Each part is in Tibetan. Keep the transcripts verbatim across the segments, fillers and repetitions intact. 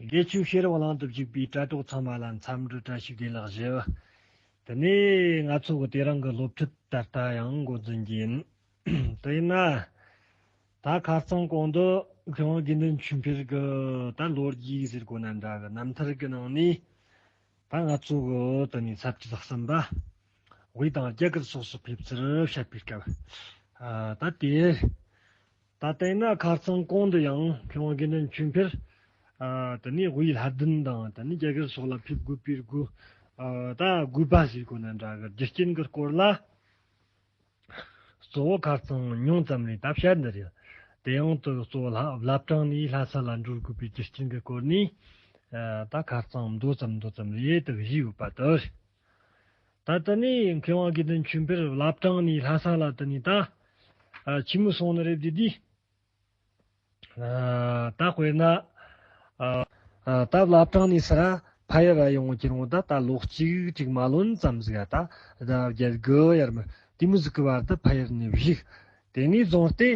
དགེ་ཆོས་ཤེས་རབ་གླིང་དུ་བཞུགས་པའི་གྲྭ་གྲོགས་ཚང་མ་ལ་འཚམས་འདྲི་བཀྲ་ཤིས་བདེ་ལེགས་ཞུ། དེ་ནས་ང་ཚོ་གི་དེ་རིང་གི་སློབ་ཁྲིད་ད་ལྟ་ཡང་འགོ་འཛིན་གྱི་ཡིན། དེ་ཡིན་ན། ད་ཁ་རྩང་གོང་དུ་མཁས་དབང་དགེ་འདུན་ཆོས་འཕེལ་གྱི་ད་ལོ་རྒྱུས་ཟེར་དགོས་ན་འདྲ་གི་རྣམ་ཐར་གྱི་ནང་ནས། ད་ང་ཚོ་གི་དེ་ནས་ས་བཅད་གསུམ་པ། དབུས་དང་རྒྱ་གར་སོགས་སུ་ཕེབས་ཚུལ་བཤད་པའི་སྐབས། ཨ། ད་དེ། ད་ལྟ་ཡིན་ན་ཁ་རྩང་གོང་དུ་ཡང་མཁས་དབང་དགེ་འདུན་ཆོས་འཕེལ། ཨ། དེ་ནས་དབུས་ལྷ་ལྡན་དང་དེ་ནས་རྒྱ་གར་སོགས་ལ་ཕེབས་དགོས་པའི་དགོས། ཨ། ད་དགོས་པ་ཟེར་དགོས་ན་འདྲ་གི་རྒྱུ་རྐྱེན་གྱི་སྐོར་ལ། གཙོ་བོ་ཁ་རྩང་ཉུང་ཙམ་རེ་ད་བཤད་འདི་རེད། དེ་ཡང་དུ་གཙོ་བོ་བླ་བླ་བྲང་ནས་ལྷ་ས་ལ་འགྲོ་དགོས་པའི་རྒྱུ་རྐྱེན་གྱི་སྐོར་ནས། ཨ། ད་ཁ་རྩང་མདོ་ཙམ་མདོ་ཙམ་རེ་དུ་བཞེས་ཡོད་པ་དེ་རེད། ད་ལྟ་ནས་མཁས་དབང་དགེ་འདུན་ཆོས་འཕེལ་བླ་བྲང་ནས་ལྷ་ས་ལ་དུ་ནས་ད། ཨ། ཆི་མོ་སོང་ནི་རེད་དེ་དུས། ཨ། ད་དཔེར་ན། ཨ། ཨ། ད་བླ་བྲང་ནས་ས་ར་ཕ་ཡུལ་ར་ཡོང་གི་རུང་ད་ད་ལོ་གཅིག་ཅིག་མ་ལོན་ཙམ་ཟིག་ད་ད་རྒྱལ་གི་ཡར་མི་དེ་མོ་ཟིག་གི་བར་དུ་ཕ་ཡུལ་ནས་བཞུགས། དེ་ནས་བཟུང་སྟེ།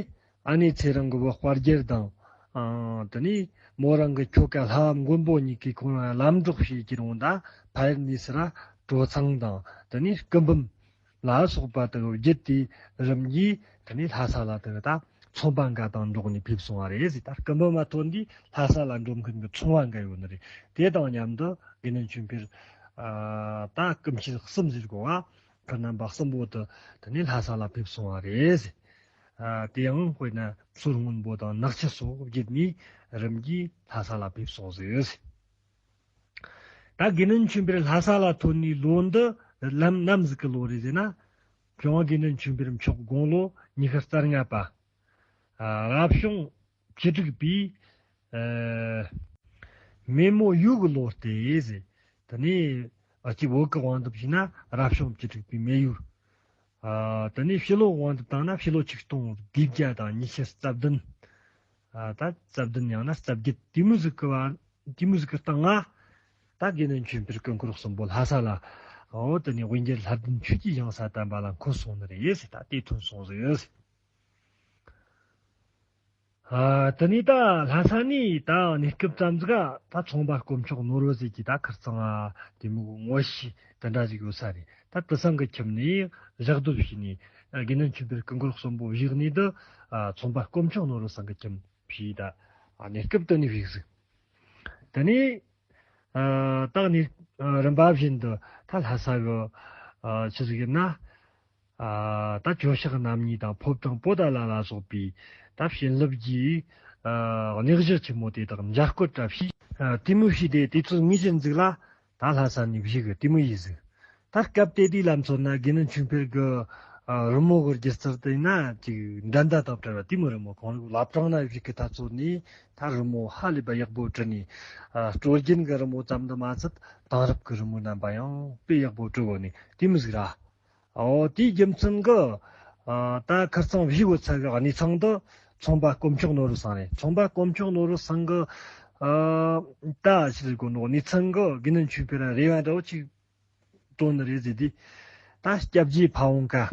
ཨ་ནེ་ཚེ་རིང་གི་བུ་དཔལ་རྒྱལ་དང་། ཨ། དེ་ནས་མོ་རང་གི་ཁྱོ་ག་ལྷ་མགོན་པོ་གཉིས་ཀྱིས་ཁོང་ལ་ལམ་འགྲོགས་བྱེད་ཀྱི་རུང་ད་ཕ་ཡུལ་ནས་ས་ར་གྲོ་ཚང་དང་དེ་ནས་སྐུ་འབུམ་ལ་སོགས་པ་དག་བརྒྱུད་དེ་རིམ་གྱིས་དེ་ནས་ལྷ་ས་ལ་དག་ད་ཚོང་པ་འགའ་དང་འགྲོགས་ནས་ཕེབས་སོང་བ་རེད་ཟེར། ད་སྐུ་འབུམ་མ་ཐོན་དུས་ལྷ་ས་ལ་འགྲོ་མཁན་གྱི་ཚོང་པ་འགའ་ཡོད་ནི་རེད། དེ་དང་མཉམ་དུ་དགེ་འདུན་ཆོས་འཕེལ། ཨ། ད་སྐུ་མཆེད་གསུམ་ཟེར་གོ་བ། ཁོ་རྣམ་པ་གསུམ་པོ་དུ་དེ་ནས་ལྷ་ས་ལ་ཕེབས་སོང་བ་རེད། ཨ། དེ་ཡང་དཔེར་ན་མཚོ་སྔོན་པོ་དང་ནག་ཆུ་སོགས་བརྒྱུད་ནས་རིམ་གྱིས་ལྷ་ས་ལ་ཕེབས་སོང་ཟིག། ད་དགེ་འདུན་ཆོས་འཕེལ་ལྷ་ས་ལ་ཐོན་ནས་ལོ་འདི་ལམ་ནམ་ཟིག་གི་ལོ་རེད་ཟེར་ན། མཁས་དབང་དགེ་འདུན་ཆོས་འཕེལ་མཆོག་དགུང་ལོ་ཉི་ཤུ་རྩ་ལྔ་པ། ཨ། རབ་བྱུང་བཅུ་དྲུག་པའི། ཨ། མེ་མོ་ཡོས་གི་ལོ་སྟེ་ཟེར། དེ་ནས་ཨ་ཅིག་བོད་ཀྱི་དབང་དུ་བྱས་ན་རབ་བྱུང་བཅུ་དྲུག་པའི་མེ་ཡོས། ཨ། དེ་ནས་ཕྱི་ལོ་དབང་དུ་བཏང་ན་ཕྱི་ལོ་ཆིག་སྟོང་དགུ་བརྒྱ་དང་ཉི་ཤུ་རྩ་བདུན། ཨ། ད་རྩ་བདུན་ཡང་ན་རྩ་བརྒྱད་དེ་མོ་ཟིག་གི་བར་དེ་མོ་ཟིག་གི་སྟེང་ང་། ད་དགེ་འདུན་ཆོས་འཕེལ་སྐུ་འཁོར་གསུམ་པོ་ལྷ་ས་ལ། འོ། དེ་ནས་དབུས་འགྱུར་ལྷ་ལྡན་ཆོས་ཀྱི་ཞིང་ས་དམ་པ་ལ་འཁོད་སོང་ནི་རེད་ཟེར། ད་དེ་ཐོན་སོང་ཟིག། ཨ། དེ་ནས་ད་ལྷ་ས་ནས་ད་གནས་སྐབས་ཙམ་ཟིག་ག་ད་ཚོང་པ་དཀོན་མཆོག་ནོར་བུ་ཟེར་གྱི་ད་ཁིར་ཚང་ང་དེ་མོ་ངོ་ཤེས་དེ་འདྲ་ཟིག་ཡོད་ས་རེད། ད་དེ་ཚང་གི་ཁྱིམ་ནས་ཞག་སྡོད་བྱས་ནས། ཨ། དགེ་འདུན་ཆོས་འཕེལ་སྐུ་འཁོར་གསུམ་པོ་བཞུགས་ནས་ད། ཨ། ཚོང་པ་དཀོན་མཆོག་ནོར་བུ་ཚང་གི་ཁྱིམ་བྱས་ད། ཨ། གནས་སྐབས་དེ་ནས་བཞུགས་ཟིག། དེ་ནས། ཨ། ད་གནས། ཨ། རིམ་པ་བཞིན་དུ་ད་ལྷ་ས་གི། ཨ། ཆི་ཟིག་ཡིན་ན། ཨ། ད་ཇོ་ཤཱཀ་རྣམ་གཉིས་དང་ཕོ་བྲང་པོ་ཏཱ་ལ་ལ་སོགས་པའི་ད་བྱིན་རླབས་ཀྱི། ཨ། གནས་གཞི་ཆེན་མོ་དེ་དག་མཇལ་སྐོར་བཀྲ་ཤིས། ཨ། དེ་མོ་བྱས་ཏེ་དུས་ཚོད་ངེས་ཅན་ཟིག་ལ་ད་ལྷ་ས་ནས་བཞུགས་གི་དེ་མོ་ཡིན་ཟིག། ད་སྐབས་དེ་དུས་ལ་མཚོན་ན་དགེ་འདུན་ཆོས་འཕེལ་གྱི། ཨ། རི་མོ་གི་སྒྱུ་རྩལ་དེ་ཡིན་ན་ཅིག་འགྲན་ཟླ་དང་བྲལ་བ་དེ་མོ་རི་མོ། གང་ལྟར་བླ་བྲང་ན་བཞུགས་གི་ད་ཚོ་ནས་ད་རི་མོ་ཧ་ལས་པ་ཡག་པོ་བྲིས་ནས། ཨ། སྲོལ་རྒྱུན་གྱི་རི་མོ་ཙམ་དུ་མ་ཟད་དེང་རབས་ཀྱི་རི་མོ་རྣམ་པ་ཡང་དཔེ་ཡག་པོ་བྲིས་གོ་ནས་དེ་མོ་ཟིག་ར། འོ། དེའི་རྒྱུ་མཚན་གྱིས། ཨ། ད་ཁིར་ཚང་བཞུགས་ཡོད་ས་གི་གནས་ཚང་དུ་ཚོང་པ་དཀོན་མཆོག་ནོར་བུ་ཚང་རེད། ཚོང་པ་དཀོན་མཆོག་ནོར་བུ་ཚང་གི། ཨ། ད་ཕྱིར་གོ་ནོ་གནས་ཚང་གི་དགེ་འདུན་ཆོས་འཕེལ་ར་རེ་བ་འདྲ་བོ་ཅིག་བཏོན་ནི་རེད་ཟེར་དུས། ད་སྐྱབས་རྗེ་ཕ་བོང་ཁ།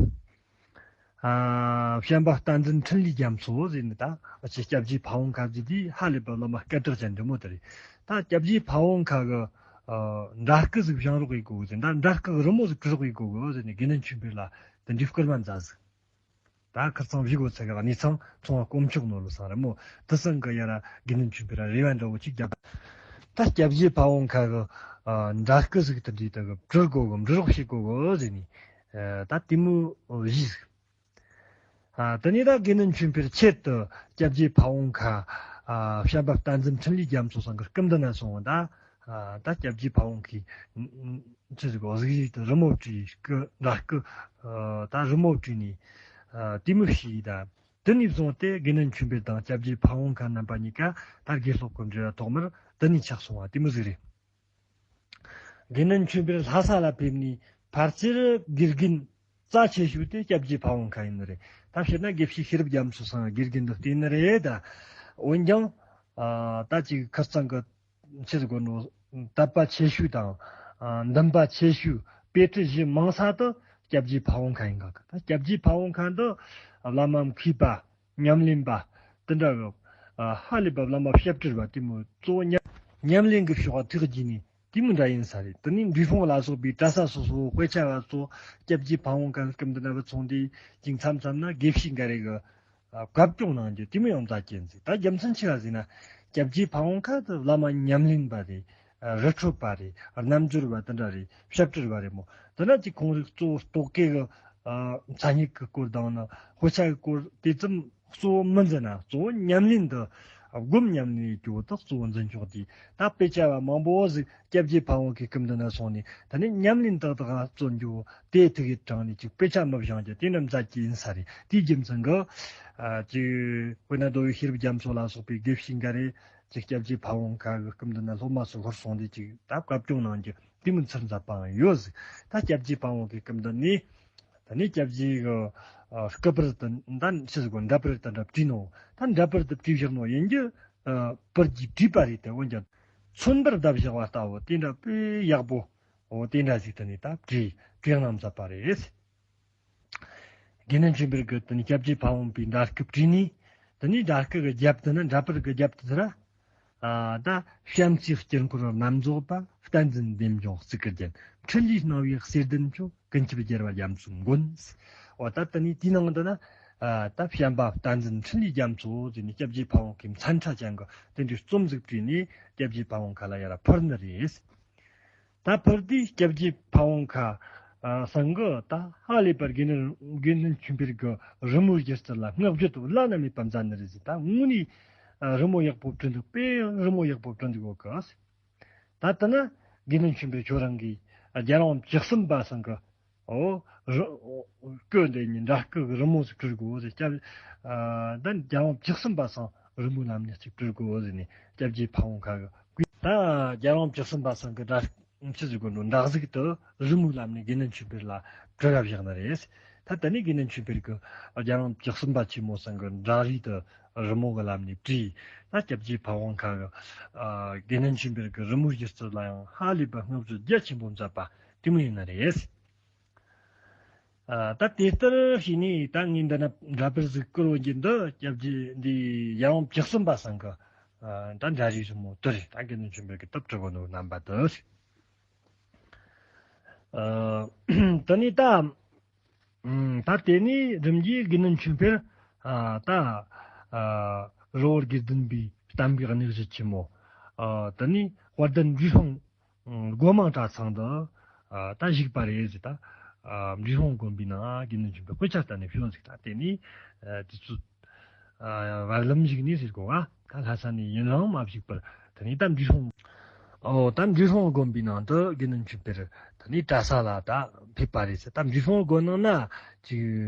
ཨ། བྱམས་པ་བསྟན་འཛིན་འཕྲིན་ལས་རྒྱ་མཚོ་ཟེར་ནི། ད་ཅི་སྐྱབས་རྗེ་ཕ་བོང་ཁ་ཟེར་དུས་ཧ་ལས་པ་བླ་མ་སྐད་གྲགས་ཅན་འདྲ་མོ་དེ་རེད། ད་སྐྱབས་རྗེ་ཕ་བོང་ཁ་གི། ཨ། འདྲ་སྐུ་ཟིག་བཞེངས་རོགས་ཡེད་དགོས་ཟེར། ད་འདྲ་སྐུ་གི་རི་མོ་ཟིག་བྲི་རོགས་ཡེད་དགོས་གི་ཟེར་ནས་དགེ་འདུན་ཆོས་འཕེལ་ལ་དེ་འདྲའི་སྐུལ་མ་མཛད་ཟིག། ད་ཁིར་ཚང་བཞུགས་ཡོད་ས་གི་གནས་ཚང་ཚོང་པ་དཀོན་མཆོག་ནོར་བུ་ཚང་རི་མོ་དེ་ཚང་གི་ཡར་དགེ་འདུན་ཆོས་འཕེལ་ར་རེ་བ་འདྲ་བོ་ཅིག་བརྒྱབ། ད་སྐྱབས་རྗེ་ཕ་བོང་ཁ་གི། ཨ། འདྲ་སྐུ་ཟིག་དེ་འདྲའི་དེ་གི་བྲི་དགོས་གི། འབྲི་རོགས་བྱེད་དགོས་གི་ཟེར་ནས། ཨ། ད་དེ་མོ་བྱས་ཟིག། ཨ། དེ་ནས་ད་དགེ་འདུན་ཆོས་འཕེལ་ཆེད་དུ་སྐྱབས་རྗེ་ཕ་བོང་ཁ། ཨ། བྱམས་པ་བསྟན་འཛིན་འཕྲིན་ལས་རྒྱ་མཚོ་ཚང་གི་སྐུ་མདུན་ན་སོང་བ་ད། ཨ། ད་སྐྱབས་རྗེ་ཕ་བོང་ཁའི་ཆི་ཟིག་གཟུགས་གཞི་དེ་རི་མོ་བྲིས་སྐུ་འདྲ་སྐུ། ཨ། ད་རི་མོ་བྲིས་ནས། ཨ། དེ་མོ་བྱས་ད། དེ་ནས་བཟུང་སྟེ་དགེ་འདུན་ཆོས་འཕེལ་དང་སྐྱབས་རྗེ་ཕ་བོང་ཁ་རྣམ་པ་གཉིས་ཀ་ད་དགེ་སློབ་ཀྱི་འབྲེལ་བ་ཐོག་མར་དེ་ནས་ཆགས་སོང་བ་དེ་མོ་ཟིག་རེད། དགེ་འདུན་ཆོས་འཕེལ་ལྷ་ས་ལ་ཕེབས་ནས་ཕལ་ཆེར་དགེ་རྒན་རྩ་ཆེ་ཤོས་དེ་སྐྱབས་རྗེ་ཕ་བོང་ཁ་ཡིན་ནི་རེད། ད་བཤད་ན་དགེ་བཤེས་ཤེས་རབ་རྒྱ་མཚོ་ཚང་དགེ་རྒན་དུ་བསྟེན་ནི་རེད་ད། འོན་ཀྱང་། ཨ། ད་ཅིག་ཁིར་ཚང་གི་ཆི་ཟིག་གོ་ནོ། དད་པ་ཆེ་ཤོས་དང་། ཨ། འདུན་པ་ཆེ་ཤོས་དཔེ་ཁྲིད་གཞི་མང་ས་དེ་སྐྱབས་རྗེ་ཕ་བོང་ཁ་ཡིན་ག་གི། ད་སྐྱབས་རྗེ་ཕ་བོང་ཁ་འདི་བླ་མ་མཁས་པ། ཉམས་ལེན་པ། དེ་འདྲ་གི། ཨ། ཧ་ལས་པ་བླ་མ་སྐྱབས་བྲལ་བ་དེ་མོ་གཙོ་བོ་ཉམས། ཉམས་ལེན་གྱི་ཕྱོགས་ཐུགས་རྒྱུས་ནས་དེ་མི་འདྲ་ཡིན་ས་རེད། དེ་ནས་འབྲས་སྤུངས་ལ་སོགས་པའི་གྲྭ་ས་སོ་སོ་དཔེ་ཆ་བ་ཚོ་སྐྱབས་རྗེ་ཕ་བོང་ཁ་སྐུ་མདུན་ན་བུད་སོང་དུས་ཅིག་མཚམས་མཚམས་ན་དགེ་བཤེས་འགའ་རེ་གི་བཀའ་སྐྱོང་གནང་རྒྱུ་དེ་མི་ཡང་མཛད་ཀྱི་ཡིན་ཟིག་ད་རྒྱུ་མཚན་ཆི་ལ་ཟེར་ན། སྐྱབས་རྗེ་ཕ་བོང་ཁ་དེ་བླ་མ་ཉམས་ལེན་པ་རེད། རི་ཁྲོད་པ་རེད། རྣལ་འབྱོར་བ་དེ་འདྲ་རེད། ཞབས་ཁྲིད་པ་རེད་མོ། དེ་ན་ཅིག་ཁོང་རིགས་གཙོ་བོ་རྟོག་གེ་གི་མཚན་ཉིད་ཀྱི་སྐོར་དང་ནི་དཔེ་ཆ་གི་སྐོར་དེ་ཙམ་གཙོ་བོ་མི་འཛིན་ན། གཙོ་བོ་ཉམས་ལེན་དུ་སྒོམ་ཉམས་ལེན་གྱི་འོག་ཏུ་གཙོ་བོ་འཛིན་ཆོག་དེ། ད་དཔེ་ཆ་བ་མང་པོ་ཟིག་སྐྱབས་རྗེ་ཕ་བོང་ཁའི་སྐུ་མདུན་ན་སོང་ནས་དེ་ནས་ཉམས་ལེན་ཏག་ཏག་བརྩོན་རྒྱུ་དེ་ཐུགས་ཡིད་དྲངས་ནས་ཅིག་དཔེ་ཆ་མི་སྦྱང་རྒྱུ་དེ་འདྲ་མཛད་ཀྱི་ཡིན་ས་རེད། དེའི་རྒྱུ་མཚན་གྱིས་ཅིག་དཔེར་ན་མདོ་དབུས་ཤེས་རབ་རྒྱ་མཚོ་ལ་སོགས་པའི་དགེ་བཤེས་འགའ་རེ་ཅིག་སྐྱབས་རྗེ་ཕ་བོང་ཁ་གི་སྐུ་མདུན་ན་སློབ་མ་ཚོ་ཤོར་སོང་དུས་ཅིག་ད་བཀའ་སྐྱོང་གནང་རྒྱུ་དེ་མི་ཚུར་མཛད་པའང་ཡོད་ཟིག་ད་སྐྱབས་རྗེ་ཕ་བོང་ཁའི་སྐུ་མདུན་ནས། ད་ནི་སྐྱབས་རྗེ་གི་ཨ་སྐུ་པར་དུ་ད་ཕྱི་ཟིག་གོ་འདྲ་པར་དུ་འདྲ་བྲིས་ནོ། ད་འདྲ་པར་དུ་བྲིས་བཞག་ནོ་ཡིན་རྒྱུ། ཨ་པར་གྱིས་བྲིས་པ་རེད་དེ། འོན་ཀྱང་ཚོན་པར་བརྡབས་བཞག་པ་ལྟ་བུ་དེ་འདྲ་དཔེ་ཡག་པོ། འོ་དེ་འདྲ་ཞིག་ད་ནི་ད་བྲིས་བྲིས་གནང་མཛད་པ་རེད། དགེ་འདུན་ཆོས་འཕེལ་གྱིས་ད་ནི་སྐྱབས་རྗེ་ཕ་བོང་པའི་འདྲ་སྐུ་བྲིས་ནས། ད་ནི་འདྲ་སྐུ་གི་རྒྱབ་ཏུ་ནི་འདྲ་པར་གི་རྒྱབ་ཏུ་ཟེར་ར། ཨ་ད་བྱམས་བརྩེའི་དཀྱིལ་འཁོར་རྣམ་རྫོགས་པ། བསྟན་འཛིན་བདེ་འབྱུང་གཙུག་གི་རྒྱན། འཕྲིན་ལས་སྣང་བའི་གསེར་ལྡན་མཆོག་ཀུན་ཁྱབ་རྒྱལ་བ་རྒྱ་མཚོའི་མགོན། འོ་ད་ད་ནི་དེའི་ནང་དུ་ན། ཨ་ད་བྱམས་པ་བསྟན་འཛིན་འཕྲིན་ལས་རྒྱ་མཚོ་ཟེར་ནས་སྐྱབས་རྗེ་ཕ་བོང་ཁའི་མཚན་ཕྲ་ཅན་གྱི་དེ་འདྲའི་རྩོམ་ཟིག་བྲིས་ནས་སྐྱབས་རྗེ་ཕ་བོང་ཁ་ལ་ཡར་ཕུལ་ནི་རེད། ད་ཕུལ་དུས་སྐྱབས་རྗེ་ཕ་བོང་ཁ་ཨ་ཚང་གིས་ད་ཧ་ལས་པར་དགེ་འདུན་དགེ་འདུན་ཆོས་འཕེལ་གྱི་རི་མོའི་སྒྱུ་རྩལ་ལ་བསྔགས་བརྗོད་བླ་ན་མེད་པ་མཛད་ནི་རེད་ཟེར། ད་དངོས་ནས་ཨ་རི་མོ་ཡག་པོ་བྲིས་འདུག་དཔེ་རི་མོ་ཡག་པོ་བྲིས་འདུག་གོ་གི། ད་ལྟ་ན་དགེ་འདུན་ཆོས་འཕེལ་ཁྱོད་རང་གིས་རྒྱལ་དབང་བཅུ་གསུམ་པ་ཚང་གི་འོ་རི་སྐུ་འདི་ཉིད་འདྲ་སྐུ་གི་རི་མོ་ཟིག་བྲིས་དགོས་ཟེར། སྐྱབས་ཨ་ད་རྒྱལ་དབང་བཅུ་གསུམ་པ་ཚང་རི་མོའི་ལམ་ནས་ཅིག་བྲིས་དགོས་ཟེར་ནས་སྐྱབས་རྗེ་ཕ་བོང་ཁ་གི། ད་རྒྱལ་དབང་བཅུ་གསུམ་པ་ཚང་གི་འདྲ་ཆི་ཟིག་གོ་འགྲོ་འདྲ་ཟིག་ཏུ་རི་མོའི་ལམ་ནས་དགེ་འདུན་ཆོས་འཕེལ་ལ་བྲིས་ར་བཞག་ནི་རེད། ད་ད་ནི་དགེ་འདུན་ཆོས་འཕེལ་གི་རྒྱལ་དབང་བཅུ་གསུམ་པ་ཆེན་མོ་ཚང་གི་འདྲ་རིས་དུ་རི་མོ་གི་ལམ་ནས་བྲིས། ད་སྐྱབས་རྗེ་ཕ་བོང་ཁ་གི་ཨ་དགེ་འདུན་ཆོས་འཕེལ་གི་རི་མོའི་སྒྱུ་རྩལ་ལ་ཡང་ཧ་ལས་པ་བསྔགས་བརྗོད་རྒྱ་ཆེན་པོ་མཛད་པ་དེ་མོ་ཡིན་ནི་རེད། ཨ་ད་དེ་ལྟར་བྱས་ནས་ད་ངས་འདི་ན་འདྲ་པར་ཟིག་བསྐུར་བ་འདི་འདི་སྐྱབས་རྗེ་འདི་ཡང་བཅུ་གསུམ་པ་ཚང་གི་ཨ་ད་འདྲ་རིས་རི་མོ་དེ་རེད། ད་དགེ་འདུན་ཆོས་འཕེལ་གི་དེབ་བྲིས་གོ་ནོ་རྣམ་པ་དེ་རེད། ཨ་ད་ནི་ད་ཨམ་ད་དེ་ནས་རིམ་གྱིས་དགེ་འདུན་ཆོས་འཕེལ་ཨ་ད་ཨ་རི་བོ་དགེ་ལྡན་པའི་བསྟན་པའི་གནས་གཞི་ཆེན་མོ་ཨ་ད་ནི་དཔལ་ལྡན་འབྲས་སྤུངས་སྒོ་མང་གྲྭ་ཚང་དུ་ཨ་ད་བཞུགས་པ་རེད་ཟེར། ད་ཨ་འབྲས་སྤུངས་དགོན་པའི་ནང་དགེ་འདུན་ཆོས་འཕེལ་དཔེ་ཆ་ལྟ་ནས་བྱོན་ཟིག་ད་དེ་ནས་ཨ་དུས་ཚོད་ཨ་བར་ལམ་ཞིག་ནས་ཟེར་གོ་ཨ་ད་ལྷ་ས་ནས་ཡུན་རིང་མ་བཞུགས་པར་དེ་ནས་ད་འབྲས་སྤུངས་ཨོ་ད་འབྲས་སྤུངས་དགོན་པའི་ནང་དུ་དགེ་འདུན་ཆོས་འཕེལ་དེ་ནས་གྲྭ་ས་ལ་ད་ཕེབས་པ་རེད་ཟེར། ད་འབྲས་སྤུངས་དགོན་ནང་ན་ཅིག་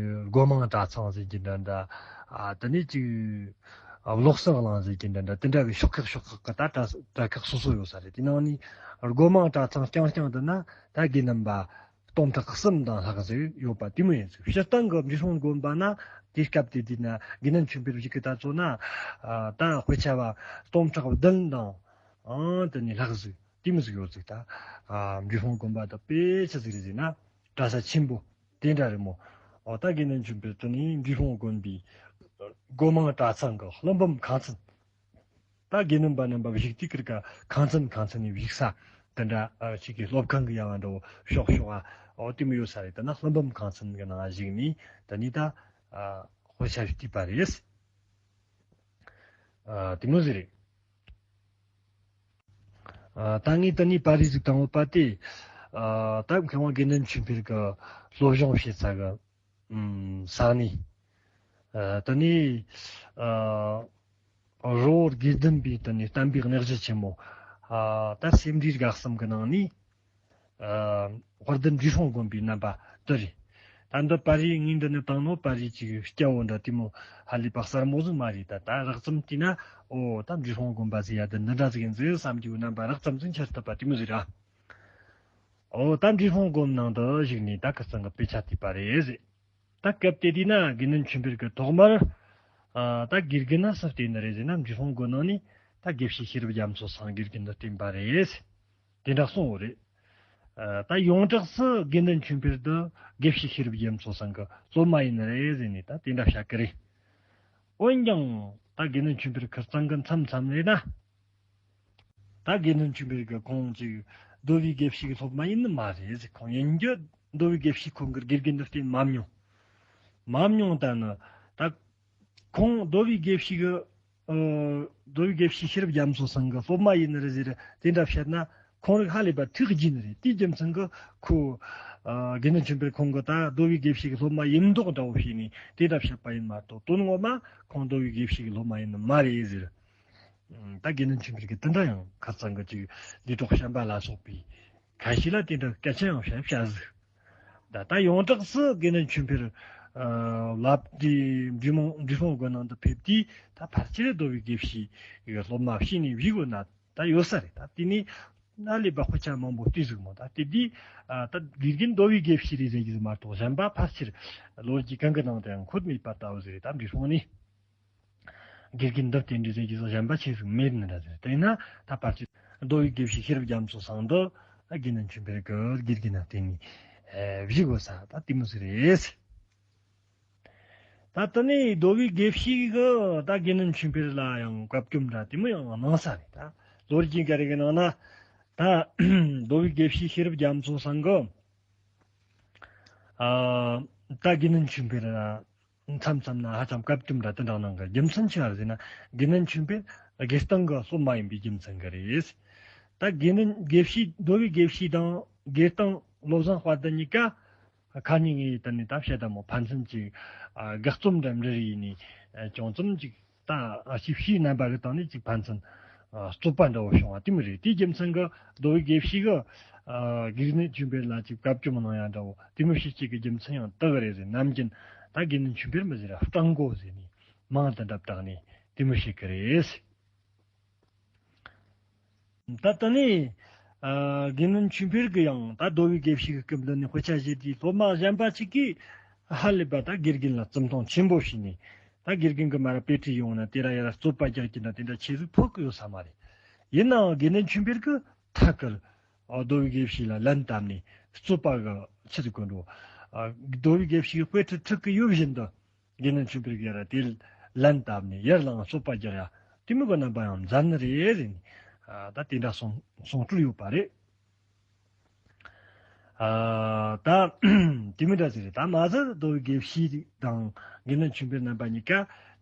སྒོ་མང་གྲྭ་ཚང་ཟེར་གྱི་འདྲ་འདྲ་ཨ་དེ་ནས་ཅིག་ཨ་བློ་གསལ་གླིང་ཟེར་གྱི་འདྲ་འདྲ་དེ་འདྲ་གི་ཤོག་ཁག་ཤོག་ཁག་གི་ད་གྲྭ་གྲྭ་ཁག་སོ་སོ་ཡོད་ས་རེད། དེ་ནང་ནས་སྒོ་མང་གྲྭ་ཚང་རྐྱང་རྐྱང་དུ་ན་ད་དགེ་འདུན་པ་སྟོང་ཕྲག་གསུམ་དང་ལྷག་ཟིག་ཡོད་པ་དེ་མོ་ཡིན་ཟིག་སྤྱིར་བཏང་གི་འབྲས་སྤུངས་དགོན་པ་ན་དེ་སྐབས་དེ་དུས་ན་དགེ་འདུན་ཆོས་འཕེལ་བཞུགས་གི་ད་ཚོ་ན་ཨ་ད་དཔེ་ཆ་བ་སྟོང་ཕྲག་བདུན་དང་ཨང་དེ་ནས་ལྷག་ཟིག་དེ་མོ་ཟིག་ཡོད་ཟིག་ད་ཨ་འབྲས་སྤུངས་དགོན་པ་ད་དཔེ་ཆ་ཟིག་རེད་ཟེར་ན་གྲྭ་ས་ཆེན་པོ་དེ་འདྲ་རེད་མོ། འོ་ད་དགེ་འདུན་ཆོས་འཕེལ་དེ་ནས་འབྲས་སྤུངས་དགོན་པའི་སྒོ་མང་གྲྭ་ཚང་གི་ཀླུ་འབུམ་ཁང་ཚན། ད་དགེ་འདུན་པ་རྣམ་པ་བཞུགས་དུས་ཀྱི་ཁང་ཚན་ཁང་ཚན་ནས་བཞུགས་ས་དེ་འདྲ་ཨ་ཅིག་གི་སློབ་ཁང་གི་ཡ་བ་འདྲ་བོ་ཤོག་ཤོག་ཨ་འོ་དེ་མོ་ཡོད་ས་རེད། དེ་ན་ཀླུ་འབུམ་ཁང་ཚན་གི་ནང་བཞུགས་ནས་དེ་ནས་ད་ཨ་དཔེ་ཆ་བྲིས་པ་རེད། ཨ་དེ་མོ་ཟིག་རེད། ཨ་ད་ངས་དེ་ནས་པར་རིས་ཟིག་བཏང་ཡོད་པ་དེ་ཨ་ད་མཁས་དབང་དགེ་འདུན་ཆོས་འཕེལ་གི་སློབ་སྦྱོང་བྱེད་ས་གི་ཨུམ་ས་གནས། ཨ་དེ་ནས་ཨ་རི་བོ་དགེ་ལྡན་པའི་དེ་ནས་བསྟན་པའི་གནས་གཞི་ཆེན་མོ་ཨ་ད་སེ་འབྲས་དགའ་གསུམ་གྱི་ནང་ནས་ཨ་དཔལ་ལྡན་འབྲས་སྤུངས་དགོན་པའི་རྣམ་པ་དེ་རེད། ད་འདི་པར་རིས་ངས་འདི་ནས་བཏང་ནོ་པར་རིས་ཅིག་སྐྱ་བོ་འདྲ་དེ་མོ་ཧ་ལས་པ་གསལ་མོ་ཟིག་མ་རེད། ད་ད་རགས་ཙམ་བལྟས་ན་ཨོ་ད་འབྲས་སྤུངས་དགོན་པ་ཟེར་ཡ་དེ་འདི་འདྲ་ཟིག་ཡིན་ཟིག་བསམ་རྒྱུའི་རྣམ་པ་རགས་ཙམ་ཟིག་འཆར་ཐུབ་པ་དེ་མོ་ཟིག་རེད། ཨོ་ད་འབྲས་སྤུངས་དགོན་ནང་དུ་བཞུགས་ནས་ད་ཁ་སང་གི་དཔེ་ཆ་བལྟས་པ་རེད་ཟེར། ད་སྐབས་དེ་དུས་ན་དགེ་འདུན་ཆོས་འཕེལ་གྱིས་ཐོག་མར་ཨ་ད་དགེ་རྒན་ན་སུ་བསྟེན་ནི་རེད་ཟེར་ན་འབྲས་སྤུངས་དགོན་ནང་ནས་ད་དགེ་བཤེས་ཤེས་རབ་རྒྱ་མཚོ་ཚང་དགེ་རྒན་དུ་བསྟེན་པ་རེད། དེ་འདྲ་གསུངས་ཡོད་རེད། ཨ་ད་ཡོངས་གྲགས་སུ་དགེ་འདུན་ཆོས་འཕེལ་དེ་དགེ་བཤེས་ཤེས་རབ་རྒྱ་མཚོ་ཚང་གི་སློབ་མ་ཡིན་ནི་རེད་ཟེར་ནས་ད་དེ་འདྲ་བཤད་ཀྱི་རེད། འོན་ཀྱང་ད་དགེ་འདུན་ཆོས་འཕེལ་ཁིར་ཚང་གི་མཚམས་མཚམས་རེད་ན། ད་ ད་དགེ་འདུན་ཆོས་འཕེལ་གི་ཁོང་ཅིག་མདོ་དབུས་དགེ་བཤེས་ཀྱི་སློབ་མ་ཡིན་ནི་མ་རེད། ཁོང་ཡིན་རྒྱུ་མདོ་དབུས་དགེ་བཤེས་ཁོང་གི་དགེ་རྒན་དུ་བསྟེན་མ་མྱོང་། མ་མྱོང་ད་ནི་ད་ཁོང་མདོ་དབུས་དགེ་བཤེས་ཀྱི་ཨ་མདོ་དབུས་དགེ་བཤེས་ཤེས་རབ་རྒྱ་མཚོ་ཚང་གི་སློབ་མ་ཡིན་ནི་རེད་ཟེར་དེ་འདྲ་བཤད་ན་ཁོང་རིགས་ཧ་ལས་པ་ཐུགས་རྒྱུས་ནི་རེད། དེའི་རྒྱུ་མཚན་གྱིས་ཁོ་ཨ་དགེ་འདུན་ཆོས་འཕེལ་ཁོང་གི་ད་མདོ་དབུས་དགེ་བཤེས་ཀྱི་སློབ་མ་ཡིན་མདོག་འདྲ་བོ་བྱས་ནས་དེ་འདྲ་བཤད་པ་ཡིན་མ་གཏོགས་དོན་ངོ་མ་ཁོང་མདོ་དབུས་དགེ་བཤེས་ཀྱི་སློབ་མ་ཡིན་ནི་མ་རེད་ཟེར། ད་དགེ་འདུན་ཆོས་འཕེལ་གྱིས་དེ་འདྲ་ཡང་ཁ་སང་གི་ཅིག་ལུས་གྲོགས་བྱམས་པ་ལ་སོགས་པའི་ཁ་ཤས་ལ་དེ་འདྲ་སྐད་ཆ་ཡང་བཤད་བཤད་ཟིག་ད་ད་ཡོངས་གྲགས་སུ་དགེ་འདུན་ཆོས་འཕེལ་ལབ་དེ་འབྲི་མོ་འབྲི་སྲོང་གི་ནང་དུ་ཕེབས་དུས་ད་ཕལ་ཆེར་མདོ་དབུས་དགེ་བཤེས་ཀྱི་སློབ་མ་བྱས་ནས་བཞུགས་ཡོད་ན་ད་ཡོད་ས་རེད། ད་དེ་ནས་ན་ལས་པ་དཔེ་ཆ་མང་པོ་བལྟས་ཟིག་མོ། ད་དེ་དུས་ད་དགེ་རྒན་མདོ་དབུས་དགེ་བཤེས་རེད་ཟེར་གྱི་ཟིག་མ་གཏོགས་གཞན་པ་ཕལ་ཆེར་ལོ་རྒྱུས་གང་གི་ནང་དུ་ཡང་འཁོད་མེད་པ་ལྟ་བུ་ཟིག་རེད། ད་འབྲི་སྲོང་ནས། དགེ་རྒན་འདི་བསྟེན་འདྲི་ཟེར་གྱི་སོགས་གཞན་པ་ཆེ་ཟིག་མེད་ནི་འདྲ་ཟེར། དེས་ན་ད་ཕལ་ཆེར་མདོ་དབུས་དགེ་བཤེས་ཤེས་རབ་རྒྱ་མཚོ་ཚང་འདི་དགེ་འདུན་ཆོས་འཕེལ་གྱི་དགེ་རྒན་ན་བསྟེན་ནས་བཞུགས་དགོས་ས་ད་དེ་མོ་ཟིག་རེད། ད་དེ་ནས་མདོ་དབུས་དགེ་བཤེས་ཀྱིས་ད་དགེ་འདུན་ཆོས་འཕེལ་ལ་ཡང་བཀའ་བཀྱོན་འདྲ་དེ་མོ་ཡང་གནང་ས་རེད། ད་ལོ་རྒྱུས་འགའ་རེ་གི་ནང་ན་ད་མདོ་དབུས་དགེ་བཤེས་ཤེས་རབ་རྒྱ་མཚོ་ཚང་གི་ཨ་ད་དགེ་འདུན་ཆོས་འཕེལ་ལ་མཚམས་མཚམས་ན་ཧ་ཅང་བཀའ་བཀྱོན་འདྲ་དེ་འདྲ་གནང་གི། རྒྱུ་མཚན་ཆི་རེད་ཟེར་ན་དགེ་འདུན་ཆོས་འཕེལ་དགེ་སྟོང་གི་སློབ་མ་ཡིན་པའི་རྒྱུ་མཚན་གྱིས་རེད། ད་དགེ་འདུན་དགེ་བཤེས་མདོ་དབུས་དགེ་བཤེས་དང་དགེ་སྟོང་བློ་བཟང་དཔལ་ལྡན་གཉིས་ཀ་ཁ་ཉིན་ངས་དེ་ནས་ད་བཤད་ད་མོ་ཕན་ཚུན་གྱི་ཨ་དགག་རྩོམ་འདྲ་འབྲི་རེ་ཡིན་ནས་ཅུང་ཙམ་ཅིག་ད་ཞིབ་ཕྱིའི་རྣམ་པ་གི་སྟེང་ནས་ཅིག་ཕན་ཚུན་རྩོད་པ་འདྲ་བོ་བྱུང་བ་དེ་མོ་རེད། དེའི་རྒྱུ་མཚན་གྱིས་མདོ་དབུས་དགེ་བཤེས་ཀྱིས་དགེ་འདུན་ཆོས་འཕེལ་ལ་ཅིག་བཀའ་བཀྱོན་གནང་ཡ་འདྲ་བོ་དེ་མོ་བྱེད་ཅིག་གི་རྒྱུ་མཚན་ཡང་དག་རེད་ཟེར། ནམ་རྒྱུན་ད་དགེ་འདུན་ཆོས་འཕེལ་མི་ཟེར་ར་སྤྲང་མགོ་ཟེར་ནས་མིང་དེ་འདྲ་བཏགས་ནས་དེ་མོ་བྱེད་ཀྱི་རེད། ད་ལྟ་ནས་ཨ་དགེ་འདུན་ཆོས་འཕེལ་གྱིས་ཡང་ད་མདོ་དབུས་དགེ་བཤེས་ཀྱི་སྐུ་མདུན་ནས་དཔེ་ཆ་བཞེས་དུས་སློབ་མ་གཞན་པ་ཅིག་གིས་ཧ་ལས་པ་ད་དགེ་རྒན་ལ་བརྩི་མཐོང་ཆེན་པོ་བྱས་ནས་ད་དགེ་རྒན་གྱིས་མར་ར་དཔེ་ཁྲིད་ཡོང་ན་དེ་ར་ཡར་ར་རྩོད་པ་རྒྱག་གི་འདྲ་དེ་འདྲ་ཆེ་ཟིག་ཕོག་གི་ཡོད་ས་མ་རེད། ཡིན་ནའང་དགེ་འདུན་ཆོས་འཕེལ་གྱིས་ཐད་ཀར་ཨ་མདོ་དབུས་དགེ་བཤེས་ལ་ལན་བཏབ་ནས་རྩོད་པ་གི་ཆི་ཟིག་གོ་འགྲོ། ཨ་མདོ་དབུས་དགེ་བཤེས་ཀྱིས་དཔེ་ཁྲིད་ཁྲིད་གི་ཡོད་བཞིན་དུ། དགེ་འདུན་ཆོས་འཕེལ་གྱིས་ར་དེ་ལན་བཏབ་ནས་ཡར་ལངས་རྩོད་པ་རྒྱག་ཡ་དེ་མོ་གི་རྣམ་པ་ཡང་མཛད་ནི་རེད་ཟེར་ནས་ཨ་ད་དེ་འདྲ་གསུང་གསུང་སྲོལ་ཡོད་པ་རེད། ཨ་ད་དེ་མོ་འདྲ་ཟིག་རེད། ད་མ་ཟད་མདོ་དབུས་དགེ་བཤེས་དང་དགེ་འདུན་ཆོས་འཕེལ་རྣམ་པ་གཉིས་ཀ་